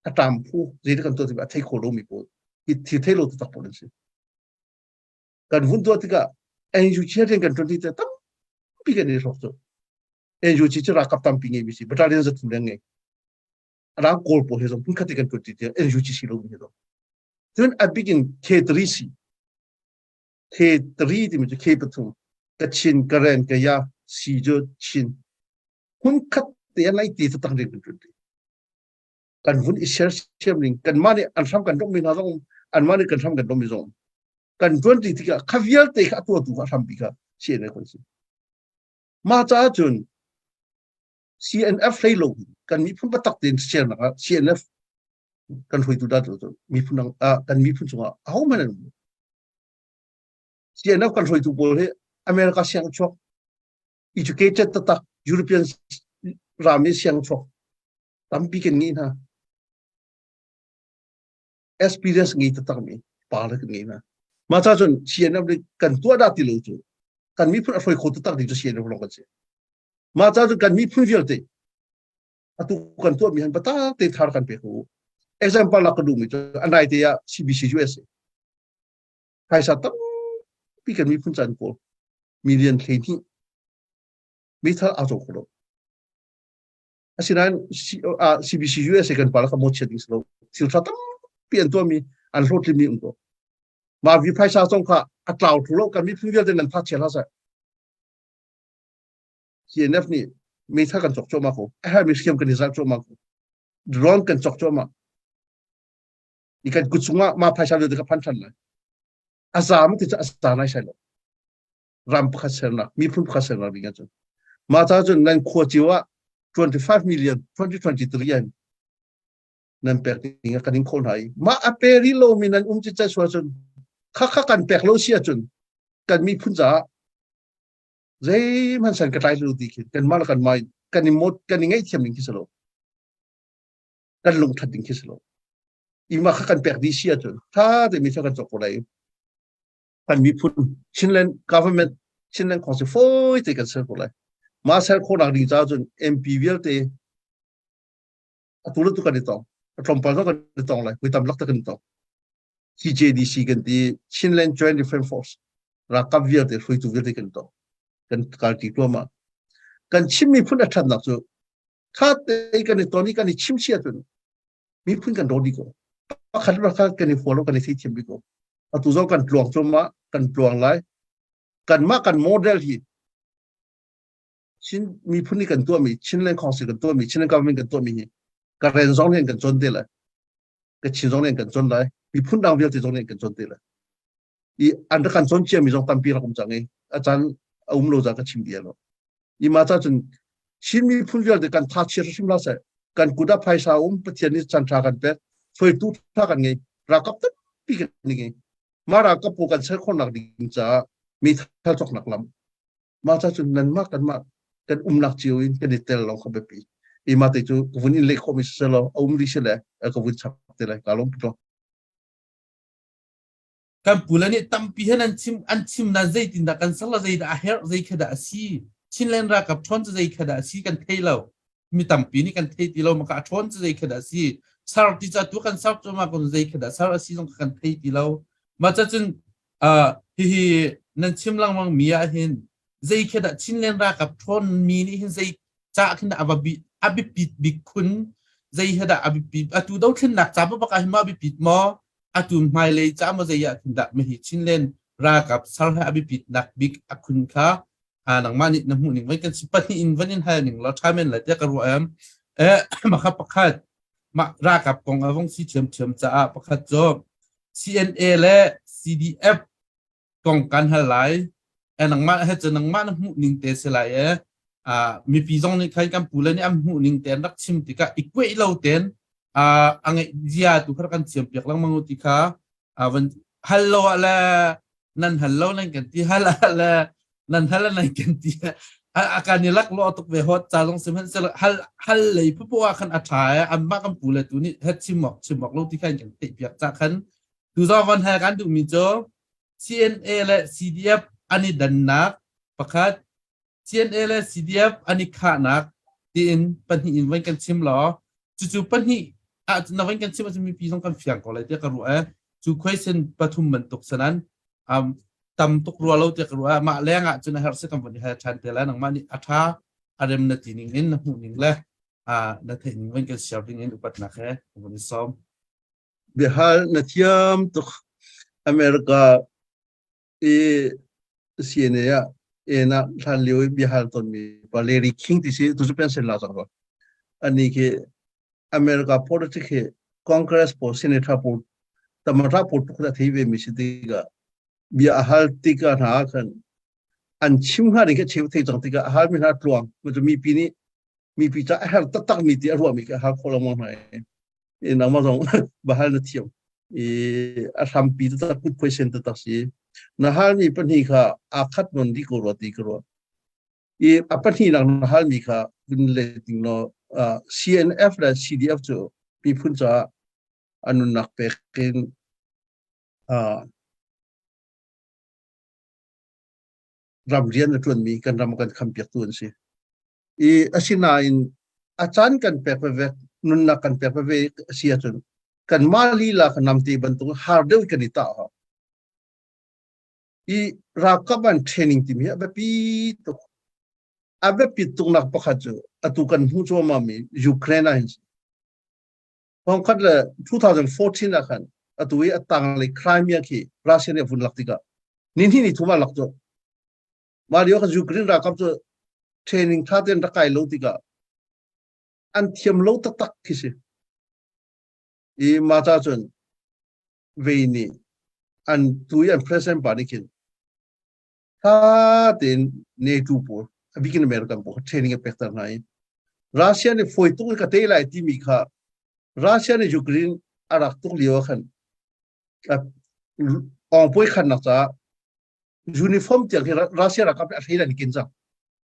a tam phu zei kan tuah timi a thei kho lomi pawl hi thil thei lo taktak pawl an si. Kan vun tuah tikah NUG rian kan tuan ti te tampi kan i hrawk cu. NUG cu ralkap tampi ngeimi si battalion zathum leng ngei. Rang Kawl pawl he zong hmunkhat i kan ṭuan ti tiah NUG si lo mi he zong. Cun a bik in K3 si. K3 timi cu K pathum. Kachin, Karen, Kaya, si cu Chin. Hmunkhat te an lai ti tang ding kan ṭuan ti. Kan vun i share siam ning kanmah nih an hram kan domh mi hna zong anmah nih kan hram kan domh mi zong kan ṭuan ti tikah kha vialte kha a tuahtu kha hrampi kha CNA kan si. Mah caah cun CNF hlei lo kan miphun biatak tein sernak ah CNF kan hruaitu dah cu miphun dang ah kan miphun chungah ahohmanh an um. CNF kan hruaitu pawl hi America siang chuak educated taktak European ram i siang chuak tampi kan ngei hna. Experience ngei taktak mi pa le kan ngei hna. Mah ca cun CNF nih kan tuah dah ti lo cu kan miphun a hruai kho taktak ding cu CNF lawng kan si. Mah ca cu kan miphun vialte atu kan tuahmi han biatak te thar kan pek u. Example lak ka duhmi cu a nai te ah CBC USA phaisa tampi kan miphun can pawl million 12 meithal aa cawk kho lo. Asinain CBC USA kan pa la ka mawchiat ding si lo. Thil tha tampi an tuahmi an hlawhtlinmi um ko. Mah vi phaisa zong kha a tlau thlu lo kan miphun vialte nan tha chia hlah seh. CNF nih meithal kan cawk cuahmah ko. A herhmi hriam kan i zalh cuahmah ko. Drone kan cawk cuahmah. I kan kut chungah mah phaisa vialte ka phan ṭhan lai. A za ma ti cu a za nai sai lo. Ram pakhat sernak, miphun pakhat sernak ding ahcun. Mah ca cun nan khua cio ah 25 million 2023 an nan pek ding ah kan in khawl hna i mah a pe rih lomi nan um cicet sual cun khakha kan pek lo si ahcun kan miphun caah zeihmanh san ka tlai lo ti khi kanmah le kanmah kan i mot kan i ngaihthiam ding khi si lo kan lungthat ding khi si lo ima kha kan pek dih si ahcun tha te mi kan cawk ko lai kan miphun Chinland government Chinland Council foi te kan ser ko lai ma ser khawhnak ding ca cun MP vialte atu le tu kan i tong a tlawmpal zong kan i tong lai voi tam lak te kan i tong CJDC kan ti Chinland Joint Defense Force ralkap vialte hruaitu vialte kan tong kan kalti tuama kan Chin miphun a ṭhatnak cu kha te kan i ton i kan i chim sia cun miphun kan ro dih ko pakhat pakhat kan i hual kan i theithiam bik ko atu zong kan tluang cuma kan tluang lai kanmah kan model hi Chin miphun nih kan tuahmi Chinland Council kan tuahmi Chinland government kan tuahmi hi Karen zong nih kan cawn te lai Kachin zong nih kan cawn lai miphun dang vialte zong nih kan cawn te lai i an rak kan cawn ciami zong tampi rak um cang i a caan a um lo za ka chim bia lo i ma ca cun Chin miphun vialte kan tha chia hrim la seh kan kut ah phaisa um Pathian nih chan tha kan pek hruaitu tha kan ngei ralkap tampi kan ngei mah ralkap pawl kan ser khawhnak ding caah mi thal cawknak lam Mah ca cun nanmah kanmah kan umnak cio in kan i tel lo kha biapi. I mah te cu ka vun in leh khawhmi si lo a um rih si le ka vun chap te lai ka lawm tuk. Kan pule nih tampi hen an chim an chim na zeitin dah kan ser la zei dah a herh zei kha dah a si Chinland ralkap ṭhawn cu zei kha dah a si kan thei lo mi tampi nih kan thei ti lo maka a ṭhawn cu zei kha dah a si sar ti ca tu kan sar cu ma kun zei kha dah sar a si zong kan thei ti lo ma ca cun Hihi nan chim lengmang mi ah hin zei khi dah Chinland ralkap ṭhawn mi nih hin zei ca khin dah a va bi a biapit bik khun zei he dah a biapit atu dothlennak ca bak ah hin maw a biapit maw atu hmailei ca maw zei ah khin dah mihi Chinland ralkap sar he a biapit nak bik a khun kha nangmah nih na hmuh ning vai kan si pahnih in van in hal ning law ṭha men lai tiah ka ruah em eh maka pakhat mah ralkap kong a vong si ṭhiamṭhiam caah pakhat cu CNA le CDF kong kan hal lai. E nangmah he cu nangmah na hmuh ning te si lai e. Mipi zong nih khan kan pu le nih an hmuh ning tein rak chim tikah i kuaih lo tein a ngeih zia tu kha kan thiam piak lengmang u ti kha van hal lo ah le nan hal lo nan kan ti hal ah le nan hal nan kan ti a kan i lak lo tuk ve hot ca zong sim hal hal hal lei phupu ah khan a tha e anmah kan pu le tu nih het chim ok chim ok lo ti khan kan theih piak ca khan tu zong van hal kan duh mi cu CNA le CDF an i dannak pakhat CNA le CDF an i khahnak tiin pahnih in van kan chim law cucu pahnih ah na van kan chim ahcun mipi zong kan fiang ko lai tiah ka ruah e cu question pathum bantuk sanan um, tam tuk rua lo tiah ka ruah mah leng ah cun a herh si kan von i hal ṭhan te lai nangmah nih a ṭha a rem na ti ning in na hmuh ning le na theih ning van kan share ding in upatnak he kan von i sawm. Biahal na thiam tuk. America i CNA ah ena hlan lio i biahal tonmi pa Larry King ti si tu cu pension la cang rua. Ani khi America politics hi Congress pawl Senator pawl tamara pawl tuk a thei ve mi si tikah bia a hal tikah hna khan an chim hnga ding khi cheu thei cang tikah a hal mi hna tluang cu mipi nih mipi ca a her taktak mi ti a ruah mi khi a hal kho lengmang hna i nangmah zong bahal na thiam i a hrampi taktak good question taktak si na halmi pahnih kha aa khat non dih ko rua ti ka ruah i a pahnih nak na halmi kha vun let ding law CNF le CDF cu miphun caah an nunnak pek in ram rian a ṭuanmi kan ram kan khampiaktu an si. I asinain a caan kan pek veve nunnak kan pek veve a si ahcun kanmah lila kan namte bantuk har deuh kan i tah hau. I ralkap an training timi hi a biapi tuk. A biapit tuknak pakhat cu atu kan hmuh cuahmah mi Ukraine ah hin si. Thongkhat le 2014 ah khan atu i a tanglei Crimea khi Russia nih a vun lak tikah ni hnih ni thum ah lak cu. Mah lio khan Ukraine ralkap cu training tha tein rak kai lo tikah an thiam lo taktak khi si. I mah ca cun vei nih an tu i an president pa nih khin tha tein NATO pawl a bikin American pawl training a pekter hna i Russia nih fawi tuk in ka tei lai timi kha Russia nih Ukraine a rak tuk lio ah khan awngpuai khannak caah uniform tiang khi Russia ralkap nih a hlei lai kin cang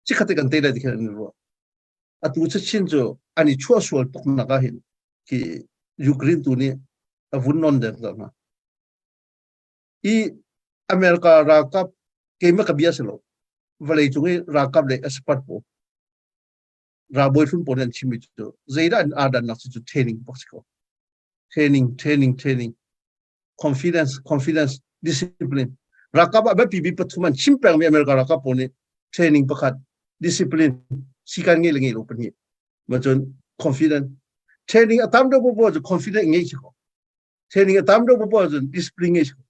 chikkhat te kan tei lai ti khin an i ruah atu chin cu an i chuah sual tuk nak ah hin khi Ukraine tu nih a vun non der hna i America ralkap keimah ka bia si lo vawlei cung i ralkap le expert pawl ralbawi hlun pawl nih an chimmi cu zeidah an aa dannak cu training bak si ko training training training confidence confidence discipline ralkap ah biapi bi pathum an chim pengmi America ralkap pawl nih training pakhat discipline sikan ngei le ngei lo pahnih ma cun confident training a tam deuh popo cu confident ngei si ko training a tam deuh popo cun discipline ngei si ko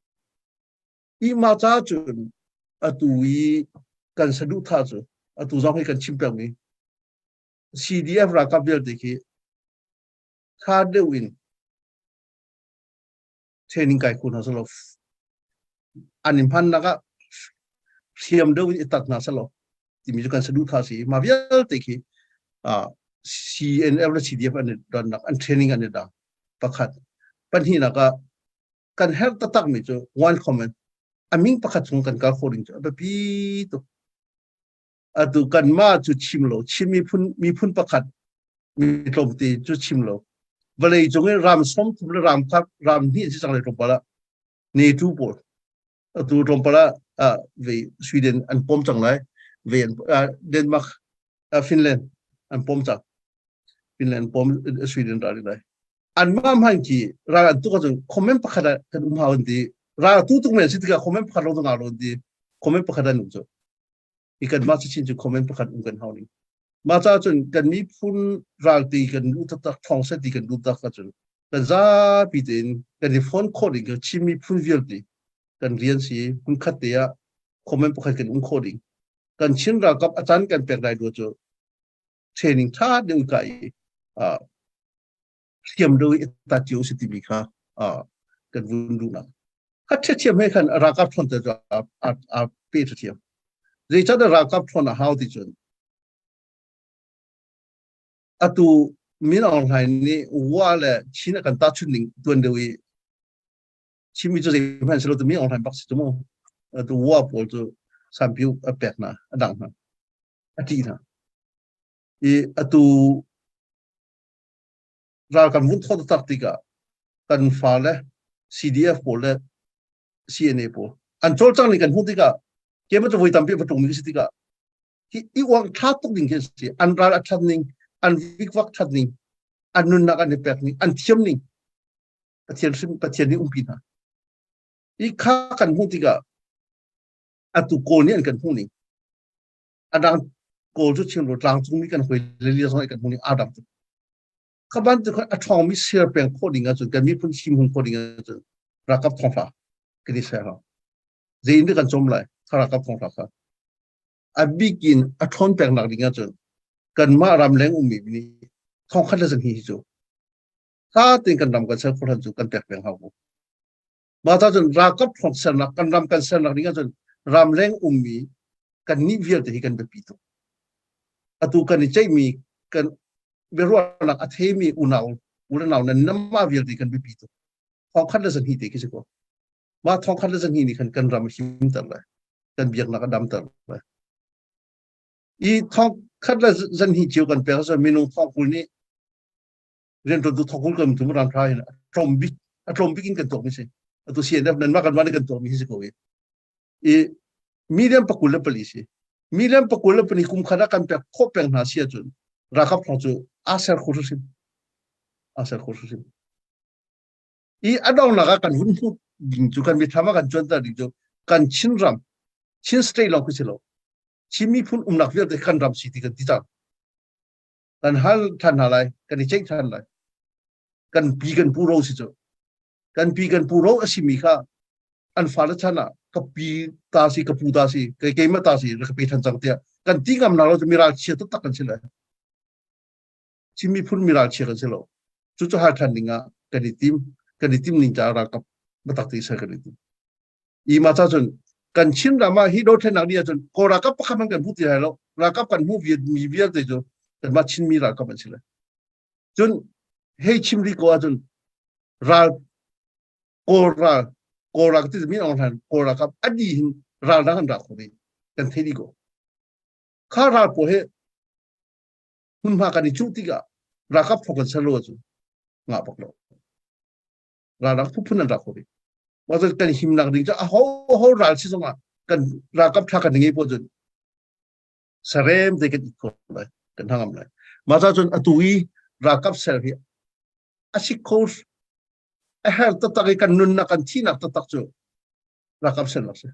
i ma ca cun atu i kan saduhthah cu atu zong hi kan chim pengmi CDF ralkap vialte khi tha deuh in training kai khu hna selaw an in hmannak ah hriam deuh in i tat hna selaw timi cu kan saduhthah si ma vialte khi CNF le CDF an i donnak an training an i dang pakhat pahnihnak ah kan herh taktak mi cu one common a min pakhat chung kan kal khawh ding cu a biapi tuk atu kanmah cu chim lo Chin miphun miphun pakhat mi tlawmte cu chim lo vawlei cung i ram 30 le ram khat ram hnih si cang le tlawmpal ah NATO pawl atu tlawmpal ah ve Sweden an pom cang lai ve Denmark Finland an pom cang Finland pom Sweden ral lai anmah hman khi ral an tuk ahcun comment pakhat ah kan um hau an ti ral tu tuk men si tikah comment pakhat lo ngah lo an ti comment pakhat an um cu i kan mah chin cu comment pakhat um kan hau ning mah ca cun kan miphun ralti kan lu taktak thong set ti kan lu tak ahcun kan zapi tein kan i phone khawh ding kan Chin miphun vialte kan rian si hmun khat te ah comment pakhat kan um khawh ding kan Chin ralkap a caan kan pek lai dua cu training tha deuh ka i thiam deuh i ta cio si timi kha kan vun duhnak kha thiam he khan ralkap ṭhawn te a pe thiam zeicahtiah ralkap ṭhawn a hau ti cun. Atu Min Aung Hlaing nih Wa le Chin a kan tahchunh ning tuan deuh i Chinmi cu zeihmanh si lo tu Min Aung Hlaing bak si cu mu. Atu Wa pawl cu sanpiu a pek hna, a dangh hna, a ṭih hna. I atu ral kan vun thawt tak tikah kan fale CDF pawl le CNA pawl an cawlcang ning kan hmuh tikah keimah cu voi tampi va ṭung mi si tikah hi i uang ṭha tuk ding khi a si. An ral a ṭhat ning, an vikvak ṭhat ning, an nunnak an i pek ning, an thiam ning Pathian hrim Pathian nih umpi hna. I kha kan hmuh tikah atu Kawl nih an kan hmuh ning a dang Kawl cu chim lo tlangcungmi kan hoi le lia zong kan hmuh ning aa dang tuk. Kha bantuk a ṭhawngmi ser peng khawh ding ahcun kan miphun him hung khawh ding ahcun ralkap thonghla kan i ser hau. Zei in dah kan cawm lai kha ralkap thonghla kha. A bik in a ṭhawn pengnak ding ahcun kanmah ramleng ummi nih thongkhat le zahnih hi cu tha tein kan ram kan ser khawh hlan cu kan pek peng hau ko. Mah ta cun ralkap thong sernak kan ram kan sernak ding ahcun ramleng ummi kan nih vialte hi kan biapi tuk. Atu kan i ceihmi kan biaruahnak a theimi unau unau nan namah vialte kan biapi tuk. Thongkhat le zahnih te khi si ko. Mah thongkhat le zahnih nih khan kan ram a himter lai. Kan biaknak a damter lai. I thongkhat le zahnih cio kan pek ahcun minung thongkul nih rianṭuantu thongkul kan tum ram ṭha hin a tlawm bik a tlawm bik in kan tuak mi si. Atu CNF nan mah kan mah nih kan tuak mi hi si ko i. I million 24 si. Million 24 kum khat ah kan pek khawh peng hna si ahcun ralkap thong cu aa ser kho hrimhrim. Aa ser kho hrimhrim. I a donghnak ah kan vun hmuh ding cu kan mithlam ah kan cuanter ding cu kan Chin ram Chin state lawng khi si lo. Chin miphun umnak vialte kan ram si ti kan ti cang. Kan hal ṭhan hna lai, kan i ceih ṭhan lai. Kan pi kan pu ro si cu. Kan pi kan pu ro a simi kha an fale chan ah ka pi ta si ka pu ta si kei keimah ta si ka pe ṭhan cang tiah kan ti ngam na lo cu miral chia taktak kan si lai. Chin miphun miral chia kan si lo. Cucu hal ṭhan ding ah kan i tim kan i tim ning caah ralkap biatak te ser kan i tim. I ma cha cun kan Chin ram ah hi dothlennak ni ahcun Kawl ralkap pakhat hmanh kan hmu ti lai lo. Ralkap kan hmu mi vialte cu kanmah Chinmi ralkap an si lai. Cun hei chim rih ko ahcun ral Kawl ral Kawl ral ti min Aung Hlaing Kawl ralkap a dih hin ral dang an ra kho dih kan thei dih ko. Kha ral pawl hi hmunhma kan i cuh tikah ralkap thawk kan ser lo ahcun ngah bak lo. Ralrak phunphun an rak kho rih. Mah cu kan himnak ding cu a ho ho ral si zongah kan ralkap tha kan ngei pawl cun sarem te kan it kho lai kan hangam lai. Mah ca cun atu i ralkap ser hi a si kho a her taktak i kan nunnak kan thihnak taktak cu ralkap sernak si.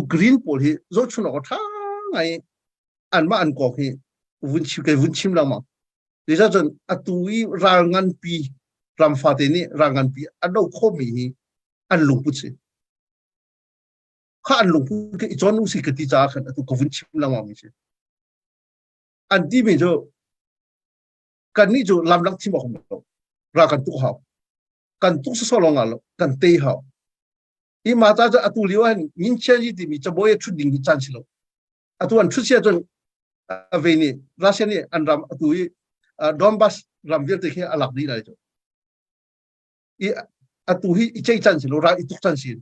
Ukraine pawl hi zohchun awk a ṭha ngai anmah an kong hi vun chim kei vun chim lengmang. Zeicahcun atu i ral nganpi ram fate nih ral nganpi a do khawhmi hi an lungput si. Kha an lungput khi i cawn usih ka ti caah khan atu ka vun chim lengmang mi si. An timi cu kannih cu lamlak thim awk um lo. Ral kan tuk hau. Kan tuk sawsawh lawng ah lo kan tei hau. Hi mah ca cu atu lio ah hin Minchian hi timi cabuai a ṭhut ding hi caan si lo. Atu an ṭhut si ahcun a ve nih Russia nih an ram atu i Donbass ram vialte khi a lak dih lai cu. I atu hi i ceih caan si lo, ral i tuk caan si.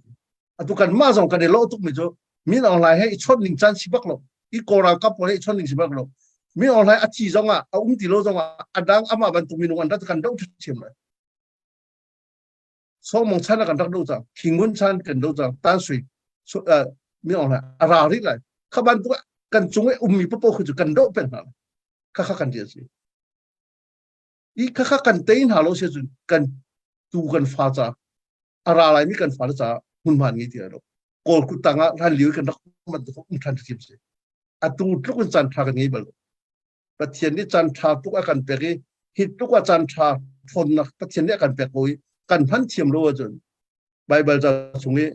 Atu kan mah zong kan i lawh tukmi cu Min Aung Hlaing he i chawnh ning caan si bak lo. I Kawl ralkap pawl he i chawnh ning si bak lo. Min Aung Hlaing a thi zong ah a um ti lo zong ah a dang amah bantuk minung an rat kan doh ṭhiam lai. Sawmong chan ah kan rak do cang Khingun chan kan do cang Tan Sui mi ong a ra rih lai kha bantuk kan cung i ummi popo khu cu kan doh peng hna kha kha kan rian si i kha kha kan tei hna lo si cun kan tu kan fa ca a ra lai mi kan fa ca hmunhma ngei ti lo kawl kut tang ah hlan lio kan rak bantuk um than thiam si atu tluk in caan tha kan ngei bal Pathian nih caan ṭha tuk a kan pek i hi tluk a caan ṭha ṭhawnnak Pathian nih a kan pek ko i kan hman thiam lo ahcun Baibal ca chung i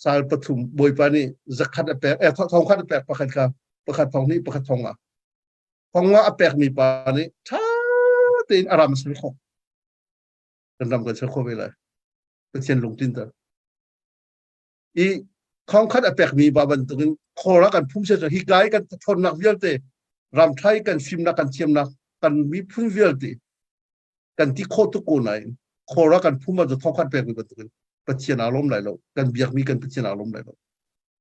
sal pathum Bawipa nih zakhat a pek eh thong khat a pek pakhat kha pakhat thong hnih pakhat thong nga thong nga a pekmi pa nih ṭha tein a ram ser khawh kan ram kan ser khawh ve lai Pathian lungtlinter i. Thongkhat a pekmi ba bantukin khor ah kan phum se hi kai kan ṭhawnnak vialte ramṭhai kan fimnak kan thiamnak kan miphun vialte kan ti khawh tuk ko nain khor ah kan phum ah thongkhat pekmi bantukin Pathian aa lawm lai lo. Kan biakmi kan Pathian aa lawm lai lo.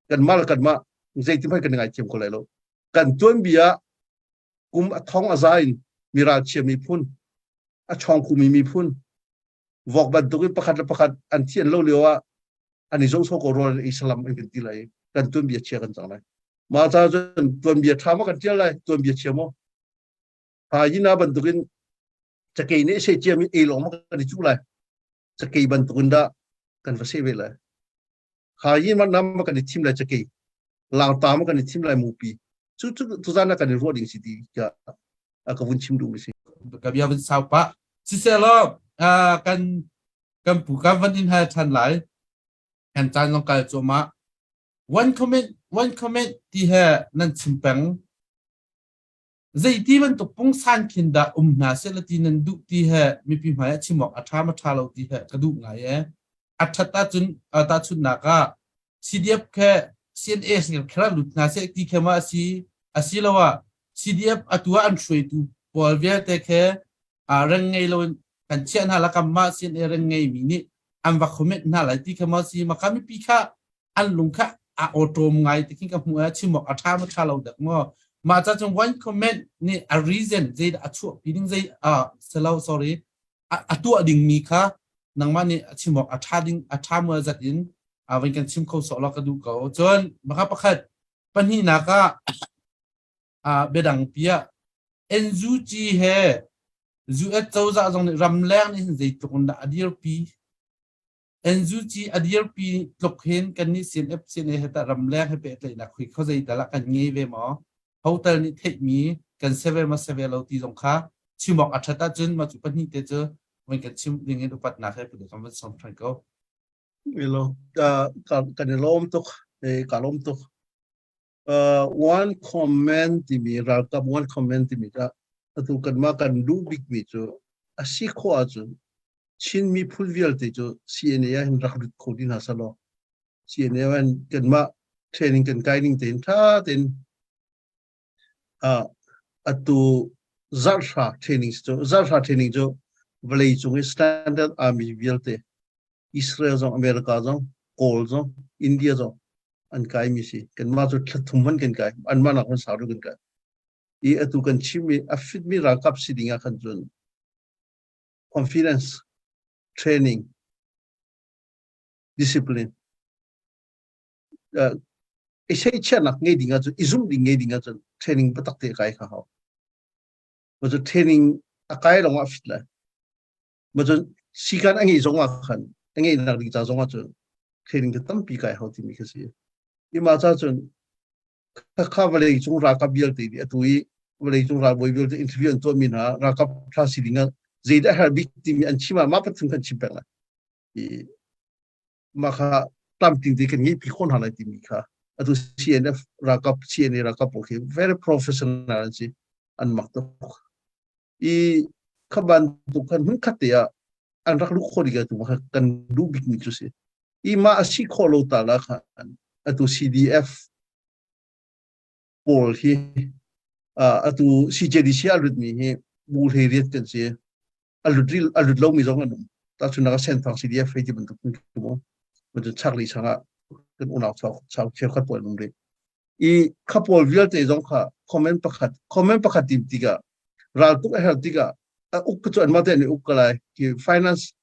Kan mah le kan mah zeitin hmanh kan i ngaithiam kho lai lo. Kan tuanbia kum a thong a za in mi ralchia miphun a chawngkhumi miphun vok bantukin pakhat le pakhat an thi an lo lio ah an i zohsawh ko rawl an ei salam an kan ti lai kan tuanbia chia kan cang lai. Mah ca cun tuanbia ṭha maw kan ṭial lai, tuanbia chia maw? Hyena bantukin cakei nih seh ciami ei lawng maw kan i cuh lai, cakei bantukin dah kan va seh ve lai? Hyena nam kan i thim lai cakei, langta ma kan i thim lai mupi. Cu cu tuzan ah kan i ruah ding si ti ka ka vun chim duh mi si. Ka bia vun sau pah. Siselaw kan kan pu kan van in hal ṭhan lai. Kan caan zong kal cuahmah. One comment, one comment ti he nan chim peng. Zeiti bantuk pungsan khin dah um hna sehla ti nan duh ti he mipi hmai ah chim awk a ṭha ma ṭha lo ti he ka duh ngai ee. A ṭhat ahcun tahchunhnak ah CDF khe CNA khera lut hna seh ti khe ma a si asiloah CDF atu ah an hruaitu pawl vialte khe reng ngei loin kan chiah hna la kam mah CNA reng ngei mi nih an va comment hna lai ti kha ma si maka mipi kha an lung kha a awṭawm ngai ti khin ka hmu a chim awk a ṭha ma ṭha lo dak maw. Mah ca cun one comment nih a reason zei dah a chuah pi ding zei a selo, sorry, a tuah ding mi kha nangmah nih a chim awk a ṭha ding a ṭha mual zat in a van kan chim kho sawh law ka duh ko. Cun maka pakhat pahnihnak ah biadang pi ah NUG he US cozah zong nih ramleng nih hin zeitluk in dah a dirpi? NUG a dirpi tluk hin kannih CNF CNA he tah ramleng he pehtlaihnak hui kho zeital ah kan ngei ve maw? Hotel nih theihmi kan si ve maw si ve lo ti zong kha chim awk a ṭhat ahcun mah cu pahnih te cu van kan chim ding in upatnak he kan van sawm ṭhan ko. Ilo kan i lawm tuk ka lawm tuk. One comment timi ralkap one comment timi ka atu kanmah kan duh bikmi cu a si khawh ahcun Chin miphun vialte cu CNA ah hin rak lut kho dih hna selaw CNA ah hin kanmah training kan kai ning tein ṭha tein atu zarhra training cu zarhra training cu vawlei cung i standard army vialte Israel zong, America zong, Kawl zong, India zong an kaimi si. Kanmah cu thla thum hmanh kan kai. Anmah nak hmanh sau deuh kan kai. I atu kan chimmi a fitmi ralkap si ding ah khan cun confidence, training, discipline, i seihchiahnak ngei ding ahcun, i zumh ding ngei ding ahcun training biatak te kai kha hau. Cu training a kai lawng ah fit lai. Ma cun sikan a ngeih zong ah khan a ngeihnak ding ca zong ah cun training cu tampi kai hau timi khi si. I mah ca cun khakha vawlei cung ralkap vialte nih atu i vawlei cung ralbawi vialte interview an tuahmi hna ralkap ṭha si ding ah zeidah herh bik timi an chim ah mah pathum kan chim peng lai. I mah kha tlamtling te kan ngeihpi khawh hna lai timi kha atu CNF ralkap CNA ralkap pawl khi very professional an si, an mak tuk. I kha bantuk khan hmun khat te ah an rak luh khawh ding tu kha kan duh bik mi cu si. I mah a si khawh lo ta la khan atu CDF pawl hi atu CJDC a lut mi hi bu hlei riat kan si, a lut a lut lo mi zong an um. Tahchunhnak ah Senthang CDF hei ti bantuk mu cu chakli changah kan unau chau chau cheukhat pawl um rih. I kha pawl vialte zong kha comment pakhat comment pakhat tim tikah raltuk a her tikah a uk cu anmah te an i uk ko lai ki finance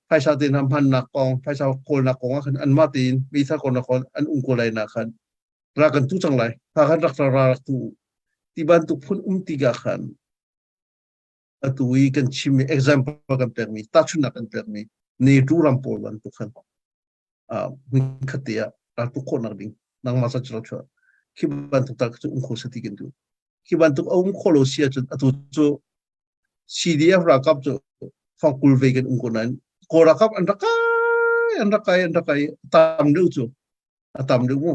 phaisa te hna hmannak kong phaisa kawlnak kong ah khan anmah tein meithal kawlnak kong an um ko lai na khan ra kan tu cang lai kha khan rak ra rak tu ti bantuk phun um tikah khan atu i kan chimmi example kan pekmi tahchunhnak kan pekmi NATO ram pawl bantuk khan hmun khat te ah raltuk khawhnak ding nangmah sa cu chuah khi bantuk tal cu um kho sati kan duh. Khi bantuk a um kho lo si ahcun atu cu CDF ralkap cu fangkul ve kan um ko nain Kawl ralkap an rak kai an rak kai an rak kai tam deuh cu a tam deuh mu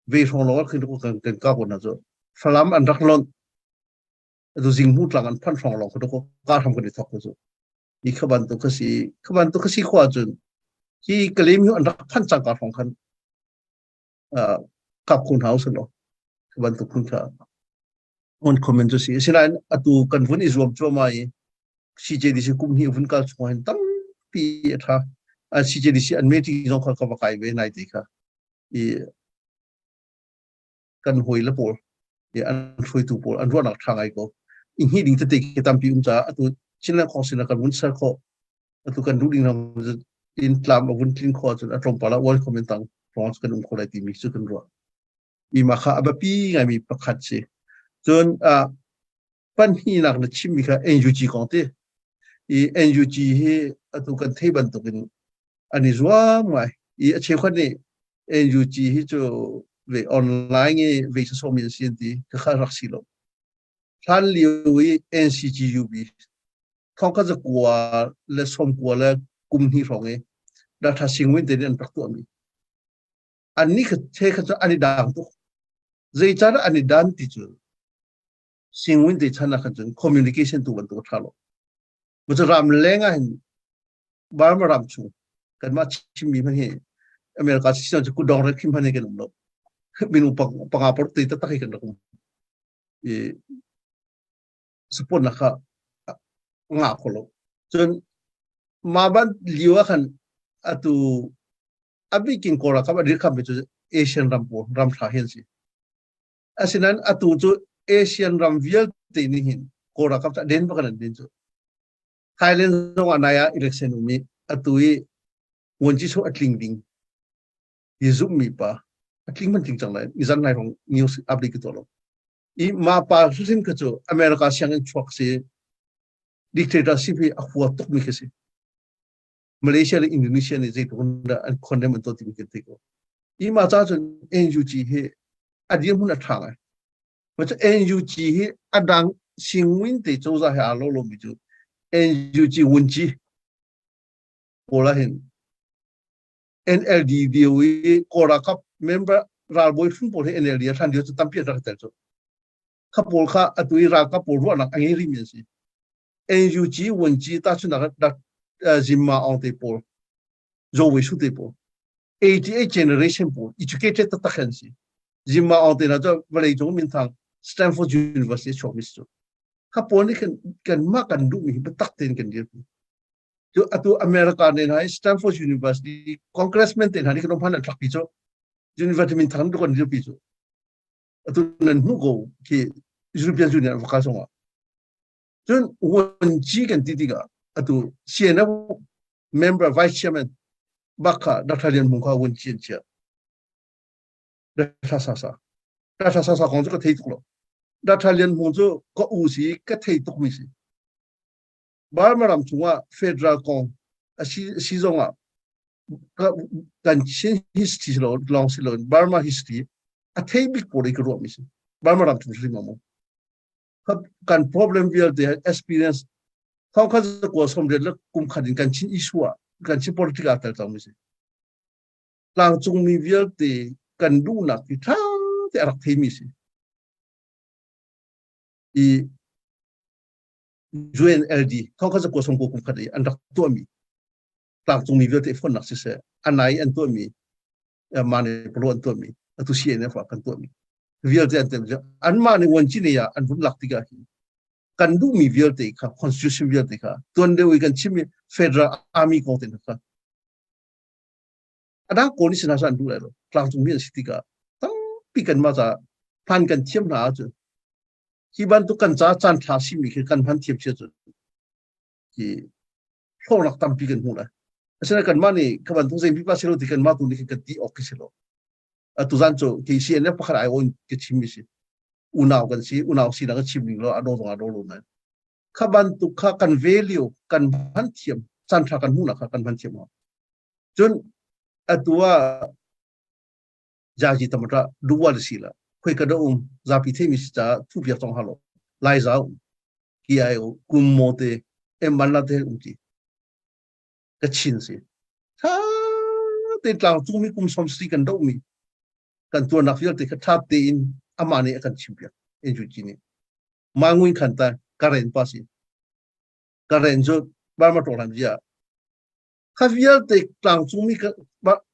ve hrawng lawng khin kan kan ka ko na cu Falam an rak lonh atu Zinghmu tlang an phanh hrawng lawng ko ka hram kan i thok cu i kha bantuk kha si kha bantuk kha si khua cun hi Kalim hi an rak phanh cang ka hrawng khan. Kap kho hna usih law bantuk phun kha on comment cu si. Asinain atu kan vun i zuam cuahmah i CJDC kum hnih vun kal chung hin tampi a ṭha. CJDC an meeting zong kha ka va kai ve nai te kha. I kan hawi le pawl i an hruaitu pawl an ruahnak ṭha ngai ko. I hnih ding tete khi tampi um caah atu Chinland Khong sinah kan vun ser khawh. Atu kan duh ding ram in tlam a vun tlin khawh ahcun a tlawmpal ah ual comment tang hrawng kan um kho lai timi cu kan ruah. I mah kha a biapi ngaimi pakhat si. Cun panhihnak na chimmi kha NUG kong ti. I NUG hi atu kan thei bantukin an i zuam ngai. I a cheukhat nih NUG hi cu ve online i ve sawsawmi an si an ti. Khakha rak si lo. Hlan lio i NCGUB thongkhat zakua le sawmkua le kum hnih hrawng i Dr. Singwin te nih an rak tuahmi. Annih kha the kha cu an i dang tuk. Zeicahdah an i dan ti cu Singwin te chan ah khan cun communication tu bantuk a ṭha lo. Cu ram leng ah hin Burma ram chung kanmah chimmi hmanh hi America si cu kutdong ret khim hmanh hi kan um lo. Minung panga por te taktak hi kan rak um. I support nak kha ngah kho lo. Cun mah ban lio ah khan atu a bikin Kawl ralkap a dirkammi cu Asian ram pawl ram ṭha hi an si. Asinain atu cu Asian ram vialte nih hin Kawl ralkap cu a den bak in an den cu. Thailand zong ah nai ah election um i atu i nguanci chung a tling ding i zumhmi pa a tling man tling cang lai nizan nai hong news update ka tuah lo. I mah pa hrim kha cu America sianginn chuak si dictatorship hi a hua tukmi khi si. Malaysia le Indonesia nih zeitluk in dah an condemn an tuah timi kan thei ko. I mah ca cun NUG hi a dirhmun a ṭha ngai. Macu NUG hi a dang singwin te cozah he aa lo lomi cu NUG wunci pawl ah hin NLD dio i Kawl ralkap member ralbawi hlun pawl hi NLD a hlan lio cu tampi an rak i tel cu. Kha pawl kha atu i ralkap pawl ruahnak a ngei rihmi an si. NUG wunci tahchunhnak ah Zimma Aung te pawl, Zaw Wei Su te pawl, 88 generation pawl educated taktak an si. Zimma Aung te hna cu vawlei cung minthang Stanford University chuakmi si cu. Kha pawl nih kan kanmah kan duhmi hi biatak tein kan dirpi. Cu atu America ne hna Stanford University congressman te hna nih kan um hman an thlakpi cu university minthang kan dirpi cu. Atu nan hmuh ko khi European Union va kal zongah Cun vuanci kan ti tikah atu CNF member vice chairman bak kha Dr. Lian Hmung kha vuanci an chiah. Dr. Sasa. Dr. Sasa kong cu ka thei tuk lo. Dr. Lian Hmung cu ka u si ka thei tukmi si. Burma ram chungah federal kong a si, si zongah kan Chin history lo long si lo Burma history a thei bik pawl i ka ruahmi si. Burma ram chung hrim mo. Kan problem vialte experience thong khat zakua 80 le kum khat in kan Chin issue ah kan Chin politics ah tel cangmi si. Tlangcungmi vialte kan duhnak hi ṭha te a rak theimi si. I UNLD thong khat zakua 90 kum khat i an rak tuahmi tlangcungmi vialte fonnak siseh anai an tuahmi mane palo an tuahmi atu CNF ah kan tuahmi vialte an tem anmah nih vuanci nei ah an vun lak tikah hin kan duhmi vialte kha constitution vialte kha tuan deuh i kan chimmi federal army kong te kha adang kawl nih sinah an duh lai lo tlangcungmi an si tikah tampi kan mah ca hman kan thiam hna ahcun hi bantuk kan ca caan ṭha simi khi kan hman thiam sia cun hi hlawknak tampi kan hmu lai asinain kanmah nih kha bantuk zei pipa si lo ti kanmah tu nih kan ti awk khi si lo atu zan cu kei CNF pakhat ai on ka chim mi si unau kan si unau sinak ka chim ning lo a do zong a do lo nan kha bantuk kha kan value kan hman thiam caan tha kan hmuhnak kha kan hman thiam cun atu ah jaji tamata duwa si la khoi ka do um zapi the mi si cha thu piak tong halo lai zau KIO kum mo te em man la te um ti ka chin si tha te tlang cung mi kum som si kan do mi kan tuarnak vialte kha tha tein amah nih a kan chim piak NUG nih ma nguin khan ta karen pa si karen cu Burma to lam zia kha vialte tlangcung mi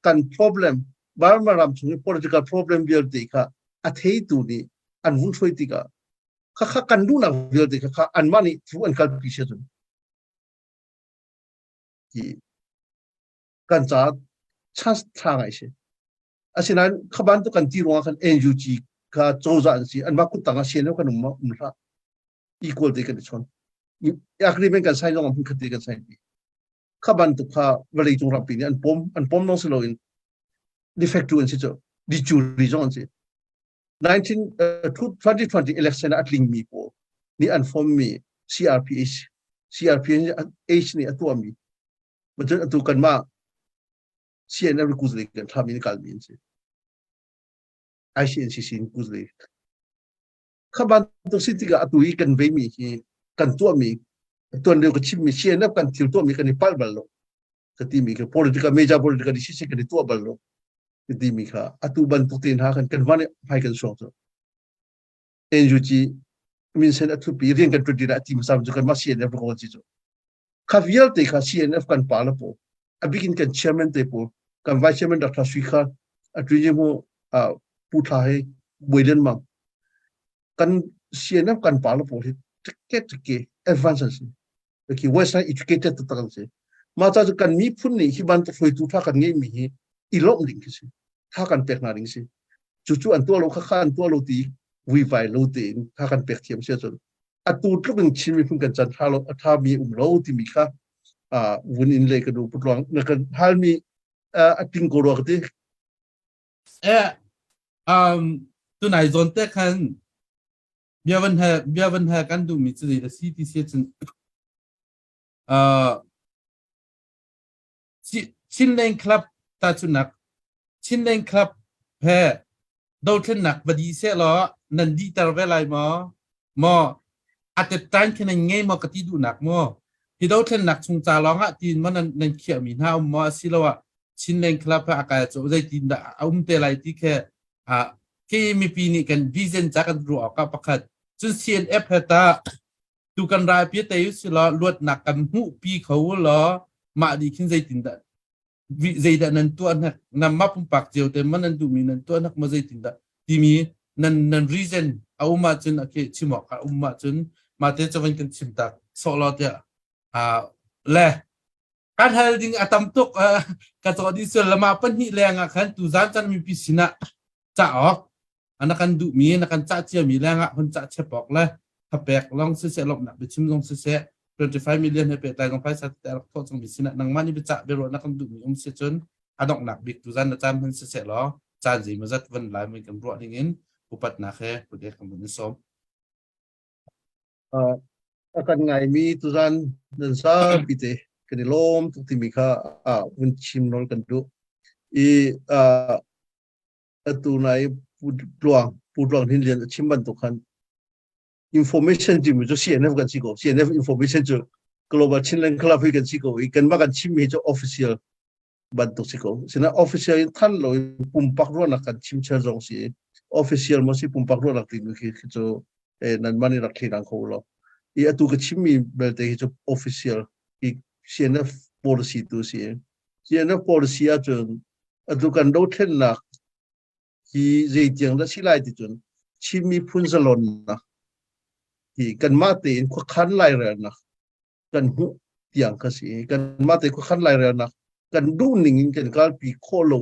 kan problem. Burma ram chung i political problem vialte kha a theitu nih an vun hruai tikah khakha kan duhnak vialte kha anmah nih thu an kalpi sia cun hi kan caah chance tha ngai si. Asinain kha bantuk kan ti ruangah khan NUG kha cozah an si anmah kuttang ah sian kan um um hlah equal te kan i chawn agreement kan sign zong hmun khat te kan sign pi kha bantuk kha vawlei cung rampi nih an pom an pom lawng si loin de facto an si cu de jure zong an si 19 2020 election ah a tlingmi pawl nih an form mi CRPH CRPH nih a tuahmi cun atu kanmah CNF kuzle kan thlami in kalmi an si ICNCC in kuzle kha bantuk si tikah atu i kan veimi hi kan tuahmi tuan lio ka chimmi CNF kan thil tuahmi kan i palh bal lo ka timi kha political major political decision kan i tuah bal lo ka timi kha atu bantuk te hna kan kan van hmai kan suang cu NUG minsen a thupi rian kan ṭuan ti ti hmasa cu kan mah CNF ko ci cu kha vialte kha CNF kan pa le pawl a bikin kan chairman te pawl kan vice chairman Dr. Sui kha a tu mu pu thla he buai mang kan CNF kan pa le pawl hi tike tike advance an si khi western educated tak an si ma cha chu kan miphun nih hi bantuk hruaitu tha kan ngei mi hi i lawmh ding khi si tha kan pek hna ding si cu cu an tuah lo kha kha an tuah lo ti vuivai lo tein tha kan pek thiam sia cun atu tluk in Chin miphun kan chan tha lo a tha mi um lo timi kha vun in le ka du putluang na kan halmi a ting ko ruak ti eh um tunai zon te khan bia van he bia van he kan duh mi cu zei da si ti si cun uh Chinland Club ta cunak Chinland Club he dothlennak va di seh law nan dihter ve lai maw? Maw a tettain khi nan ngei maw ka ti duhnak maw? Hi dothlennak chung ca lawng ah tiin maw nan nan khiahmi hna um maw asiloah Chinland Club he a kai cu zeitin dah a um te lai ti khi a khi mipi nih kan vision ca kan ruah awk ah pakhat cun CNF he ta tu kan ralpi te si law luatnak kan hmuh pi kho law mah nih khin zeitin dah zeidah nan tuah hnek nan mah pumpak cio te man nan duhmi nan tuah hnek ma zeitin dah timi nan nan reason a um ahcun okay chim awk a um ahcun mah te chavan kan chim tak sawh law tiah le kan hal ding a tam tuk ka caw di sual lama pahnih leng ah khan tu zan chan mipi sinah ca awk ana kan duhmi na kan cah ciami lengah hun cah chep awk le thapek long siseh lawmhnak biachim zong siseh 25 million he pehtlai zong phaisa tete rak thawh cangmi sinah nangmah nih biacah biaruah na kan duhmi um si cun a donghnak bik tu zan na caan hman siseh law caan zeimawzat van lai mui kan ruah ding in upatnak he put kan vun in sawm. A kan ngaimi tuzan nan zapi te kan i lawm tuk timi kha vun chim nawl kan duh i atu nai Pu Tluang Pu Tluang Hnin Lian a chim bantuk khan information timi cu CNF kan si ko CNF information cu Global Chinland Club hi kan si ko i kanmah kan chimmi cu official bantuk si ko sina official in than lo in pumpak ruahnak kan chim chel zong si official mo si pumpak ruahnak timi khi cu nan mani rak thli kho lo i atu ka chimmi belte hi cu official i CNF policy tu si CNF policy ahcun atu kan dothlennak hi zeitiang dah si lai ti cun Chin miphun zalonnak hi kanmah tein khuakhan lairelnak kan hmuh tiang kha si kanmah tein khuakhan lairelnak kan duh ning in kan kalpi khawh lo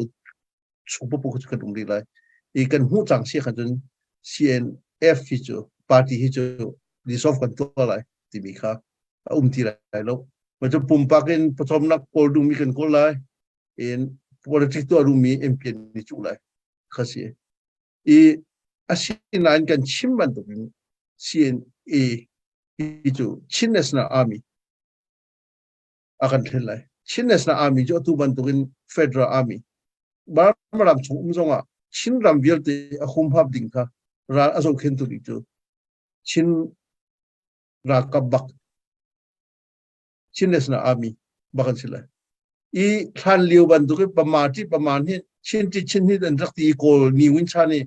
chung paoh cu kan um rih lai i kan hmuh cang si khan cun CNF hi cu party hi cu dissolve kan tuah lai timi kha a um ti lai lo. Ma cu pumpak in pawcawmnak kawl duhmi kan kawl lai in politics tuah duhmi MP nih cuh lai kha si i asinain kan chim bantukin CNA hi cu Chin National Army a kan thlen lai Chin National Army cu atu bantukin Federal Army Burma ram chung um zongah Chin ram vialte a humhap ding kha ral a zohkhentu ding cu Chin ralkap bak Chin National Army bak an si lai. I hlan lio bantuk i pama ti pama hi Chin ti Chin hi an rak ti i Kawl ni win chan i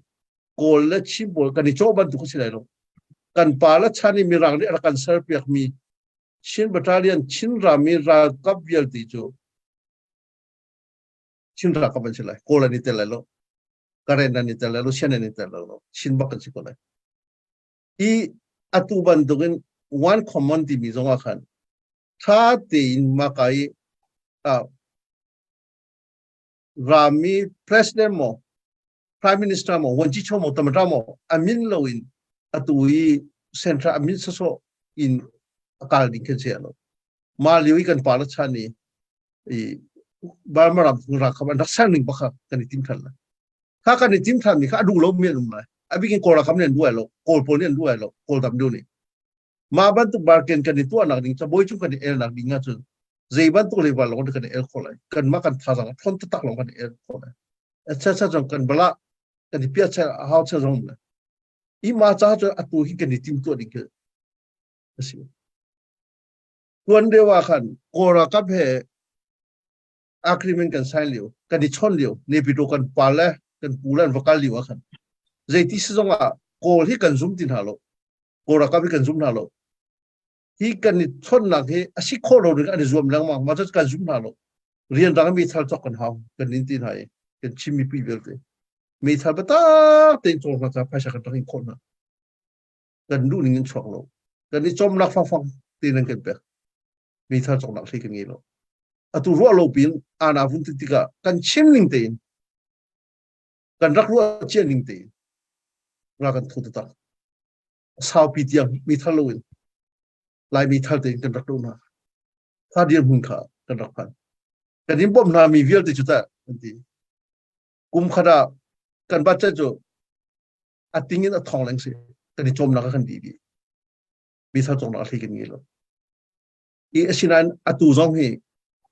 Kawl le Chin pawl kan i cawh bantuk a si lai lo. Kan pa le chan i Mirang nih a rak kan ser piakmi Chin Battalion Chin rami ralkap vialte cu. Chin ralkap an si lai. Kawl an i tel lai lo. Karen an i tel lai lo. Shan an i tel lai lo. Chin bak an si ko lai. Hi atu bantukin one common timi zong ah khan tha tein maka i rami president maw prime minister maw wanci cho maw tamata maw amin lo in atu i central amin saso in akal ding khan se lo ma liu i kan pa la chan i i Burma ram ralkap an rak ser ning baka kan i tim than la kha kan i tim than mi kha adu lo mi an um lai abikin kawl ralkap nih an duai lo kawl pawl nih an duai lo kawl dam du nih mah bantuk barken kan i tuahnak ding cabuai cung kan i elnak ding ahcun zei bantuk level lawng kan i el khawh lai kan mah kan thazang thon taktak lawng kan i el khawh lai etc zong kan bala kan i piah chel hau chel zong le i ma cha cu atu hi kan i tim tuah ding khi a si tuan deuh ah khan kawl ralkap he agreement kan sign lio kan i chon lio Naypyidaw kan pa le kan pu le an va kal lio ah khan zeiti si zong ah kawl hi kan zum ti hna lo kawl ralkap hi kan zum hna lo hi kan i chonnak hi a si khawh lo ding an i zuam lengmang mah cu kan zum hna lo rian dang meithal cawk kan hau kan nin ti hna i kan Chin mipi vialte meithal biatak tein cawl hna ca phaisa kan rak in khawh hna kan duh ning in chuak lo kan i cawmnak fangfang tein an kan pek meithal cawknak hlei kan ngei lo atu ruah lo pin ana vun ti tikah kan chim ning tein kan rak ruah cia ning tein ra kan thu taktak saupi tiang meithal loin Lai meithal tein kan rak doh hna. Kha dirhmun kha kan rak phan. Kan in bawmh hna mi vialte cu tah kan ti. Kum khat ah kan budget cu a ting in a thong leng si. Kan i cawmnak kan dih dih. Meithal cawknak hlei kan ngei lo. I asinain atu zong hi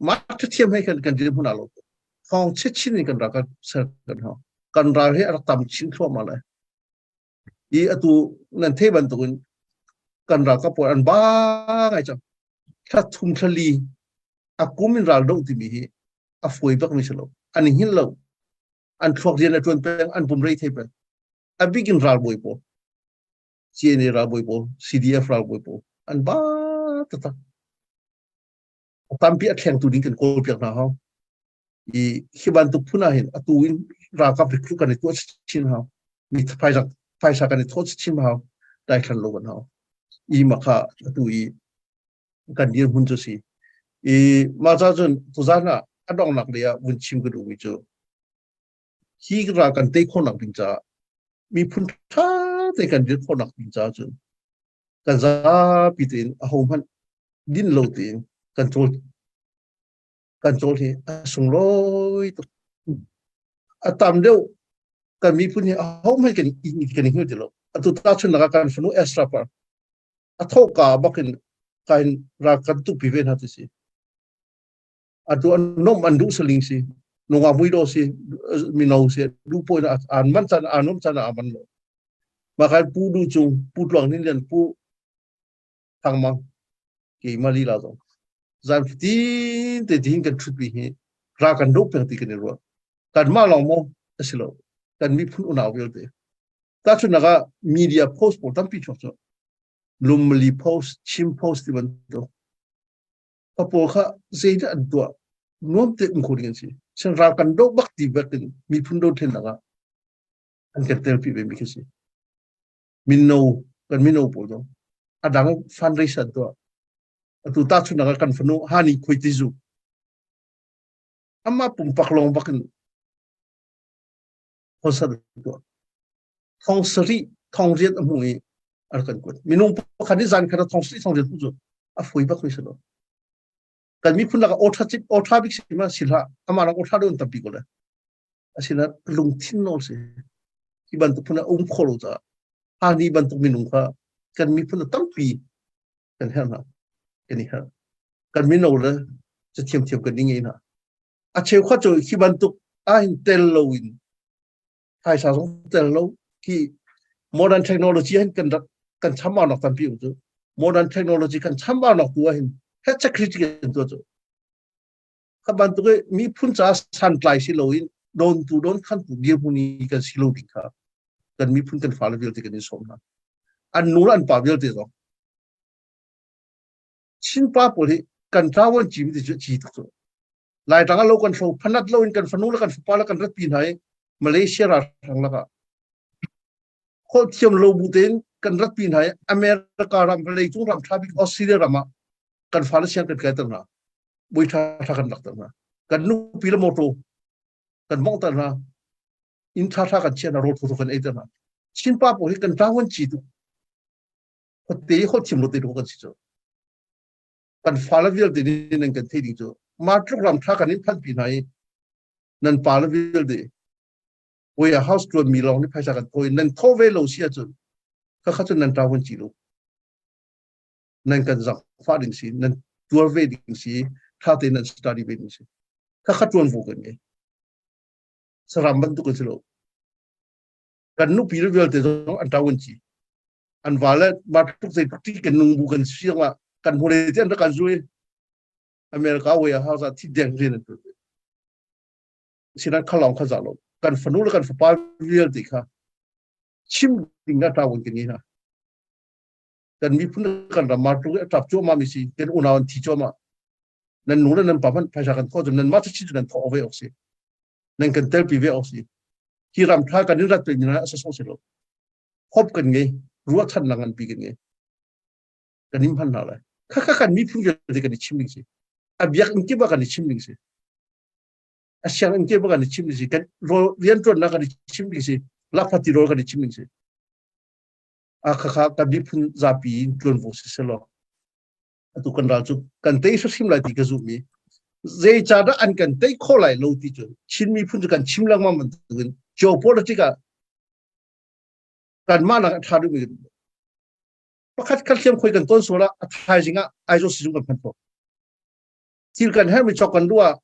mah thiam he kan kan dirhmun ah lo. Thong chin in kan rak ser kan hau. Kan ral hi a rak tam chin thluahmah lai. I atu nan thei bantukin kan ralkap pawl an ba ngai cang. Thla thum thla li a kum in ral doh timi hi a fawi bak mi si lo. An i hngilh lo. An thluak rian a ṭuan peng, an pum rei thei peng. A bik in ralbawi pawl, CNA ralbawi pawl, CDF ralbawi pawl an ba taktak. Tampi a thlengtu ding kan kawl piak hna hau. I hi bantuk phun ah hin atu in ralkap recruit kan i tuah chin hau. Mi phaisa phaisa kan i thawh chin hau. Daithlan lo kan hau. I makha atu i kan dirhmun cu si. I mah ca cun tuzan ah a donghnak lei ah vun chim ka duhmi cu hi ral kan tei khawhnak ding caah miphun ṭha te kan dir khawhnak ding caah cun kan zapi tein ahohmanh din lo tein kan cawl kan cawl hi a sunglawi tuk. A tam deuh kan miphun hi ahohmanh kan kan i hngilh ti lo. Atu tahchunhnak ah kan fanu Ezra par a thawhka bakin kain ral kan tukpi ve hna ti si. Atu an nom an duh saling si. Nunga mui do si mino si du poi na an man chan an nom chan a man lo. Makai pu du cung pu tluang nin lian pu thangmang keimah lila zong zan fatin te tin kan thut mi hi ra kan do peng ti kan i ruah kan mah lawng maw a si lo kan miphun unau vialte tahchunhnak ah media post pawl tampi chuak cu Lumli post Chin post ti bantuk pa pawl kha zeidah an tuah nuam te um kho ding an si sin ral kan do bak ti bak in miphun do thennak ah an kan telpi ve mi khi si mino kan mino pawl zong a dang fundraiser tuah atu tahchunhnak ah kan fanu hani khoi ti zu ama pumpak lawng bakin concert tuah thong sari thong riat a hmu i ar kan kuat minung pakhat nih zan khat thong sari thong riat cu a foi bak mi si lo kan miphun lakah awtha chip awtha bik si ma sila ama lang awtha dun tampi ko le asina lungthin nawl si hi bantuk phun a um kho lo caah hani bantuk minung kha kan miphun a tampi kan herh hna kan i herh kan mino le cu thiamthiam kan i ngei hna a cheukhat cu hi bantuk ahin tel lo in phaisa zong tel lo hi modern technology hin kan rak kan chambau nak tampi um cu modern technology kan chambau nak tu ah hin het critical tu cu Kha bantuk i miphun ca santlai si loin dawntu dawnkhantu dirhmun i kan si lo ding kha kan miphun kan fale vialte kan i sawm hna. An nu le an pa vialte zong. Chin pa pawl hi kan ṭawan cimi ti cu ci tuk cu. Laitlang ah lo kan hro phanat lo in kan fanu le kan fapa le kan ratpi hna i Malaysia ralhrang lakah holh thiam lo bu tein kan ratpi hna i America ram vawlei cung ram ṭha bik Australia ram ah kan fale siang kan kaiter hna. Bui ṭha ṭha kan lakter hna. Kan nupi le motor kan monghter hna. Inn ṭha ṭha kan chiah hna, rawl tho kan eiter hna. Chin pa pawl hi kan ṭang ci tu. Khuate holh thiam lo te kan si cu. Kan fale vialte nih nan kan theih ding cu mah tluk ram ṭha kan in phanpi hna i nan pa le vialte warehouse ṭuan mi lawng nih phaisa kan thaw i nan thaw ve lo si ahcun khakha cun nan ṭa vun ci lo nan kan zangfah ding si nan tuar ve ding si ṭha tein nan study ve ding si khakha ṭuan vo kan ngei saram bantuk kan si lo kan nupi le vialte zong an ṭa vun ci an va le ma tuk zei tuk ti kan nung bu kan siang ah kan hmule te an rak kan zui America warehouse ah thi deng rian an ṭuan sinan khalong kha za lo kan fanu le kan fapa vialte kha chim ding na tawon kan ni na kan miphun kan ram mar tu tap chu ma mi si kan unau an thi chu ma nan nu le nan pa man phaisa kan tho nan ma chi nan tho ve ok si nan kan tel pi ve ok si hi ram tha kan in rat pe ni na asa so si lo hop kan ngei ruah than lang an pi kan ngei kan in hman hna lai kha kha kan miphun vialte kan i chim ding si a biak in kiba kan i chim ding si a sianginn ke kan i chim ding si kan rianṭuannak kan i chim ding si lakphati rawl kan i chim ding si a khakha kan miphun zapi in ṭuanvo si selaw atu kan ral cu kan tei hrim lai ti ka zumh i zeicadah an kan tei khawh lai lo ti cu Chin miphun cu kan chim lengmang bantukin geopolitics ah kanmah nak a ṭha duhmi pakhat khat hliam khoi kan ton sual ah a thaizing ah Aizawl sizung kan phan khawh thil kan herhmi cawk kan duh ah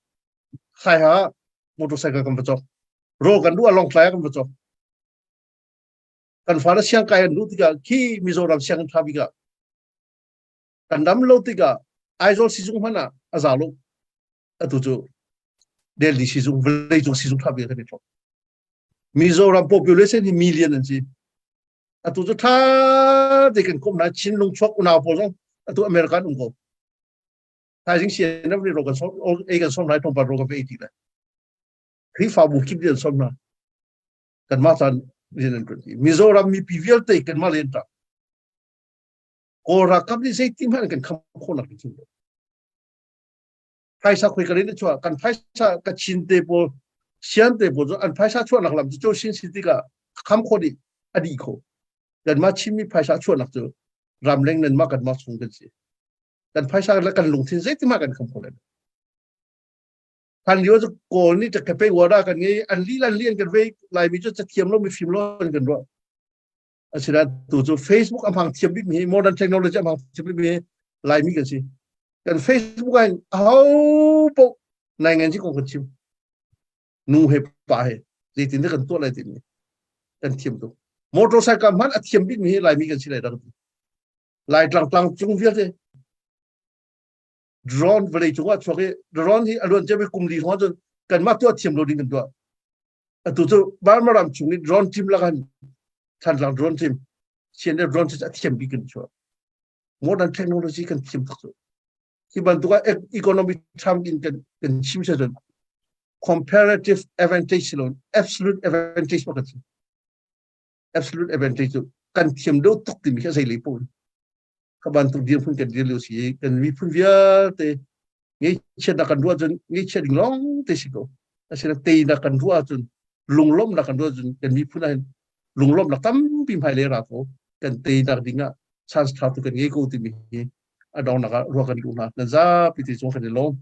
Saiha motorcycle kan va cawk raw kan duh ah Lawngtlai ah kan va cawk kan fale siangkai an duh tikah khi Mizoram sianginn ṭha bik ah kan dam lo tikah Aizawl sizung hmanh ah a za lo atu cu Delhi sizung vawleicung sizung ṭha bik kan i thlop Mizoram population hi million an si atu cu ṭha te kan komh hna Chinlung chuak unau pawl zong atu America an um ko thaizing CNF nih ro kan som ei kan som lai tlawmpal ro kan pe ti lai Khrihfabu kip nih an som hna kanmah caan rian an ṭuan Mizoram mipi vialte kanmah len ṭah Kawl ralkap nih zeitin hmanh kan kham khawh nak ding phaisa khoi ka rin chuah kan phaisa ka chin te pawl sian te pawl cu an phaisa chuahnak lam cu cho sin si tikah kham kho dih a dih kho kanmah Chinmi phaisa chuahnak cu ramleng nan mah kanmah chung kan si kan phaisa le kan lungthin zeitimah kan kham kho lai han lio cu kawl nih ka pe wara kan ngei an li lan li an kan vei laimi cu cathiam lo mifim lo an kan ruah asinain tu cu Facebook a hmang thiam bik mi modern technology a hmang thiam bik mi laimi kan si kan Facebook ah aho poh nai ngan ji kong kan chim nu he pa he zeitin dah kan tuah lai timi kan thiam tuk motorcycle hman a thiam bik mi laimi kan si lai rak Laitlang tlang cung vialte drone vawlei cung ah chuak i drone hi a luan ciami kum li hrawng cun kanmah tuah thiam lo ding kan tuah. Atu cu Burma ram chung i drone team lakan Thantlang drone team CNF drone cu a thiam bik kan chuah. Modern technology kan thiam tuk cu. Hi bantuk ah economic term in kan kan chim se cun comparative advantage lo absolute advantage ma kan si. Absolute advantage cu kan thiam deuh tuk timi khi a zei lei paoh kha bantuk dirhmun kan dir lio si i kan miphun vialte ngeihchiatnak kan ruah cun ngeihchiat ding lawng te si ko asina teinak kan ruah ahcun lunglawmhnak kan ruah cun kan miphun ahhin lunglawmhnak tampi hmailei ra ko kan teinak ding ah chance tha tu kan ngei ko timi hi a dongnak ah ruah kan duh hna nan zapi te cung kan i lawm.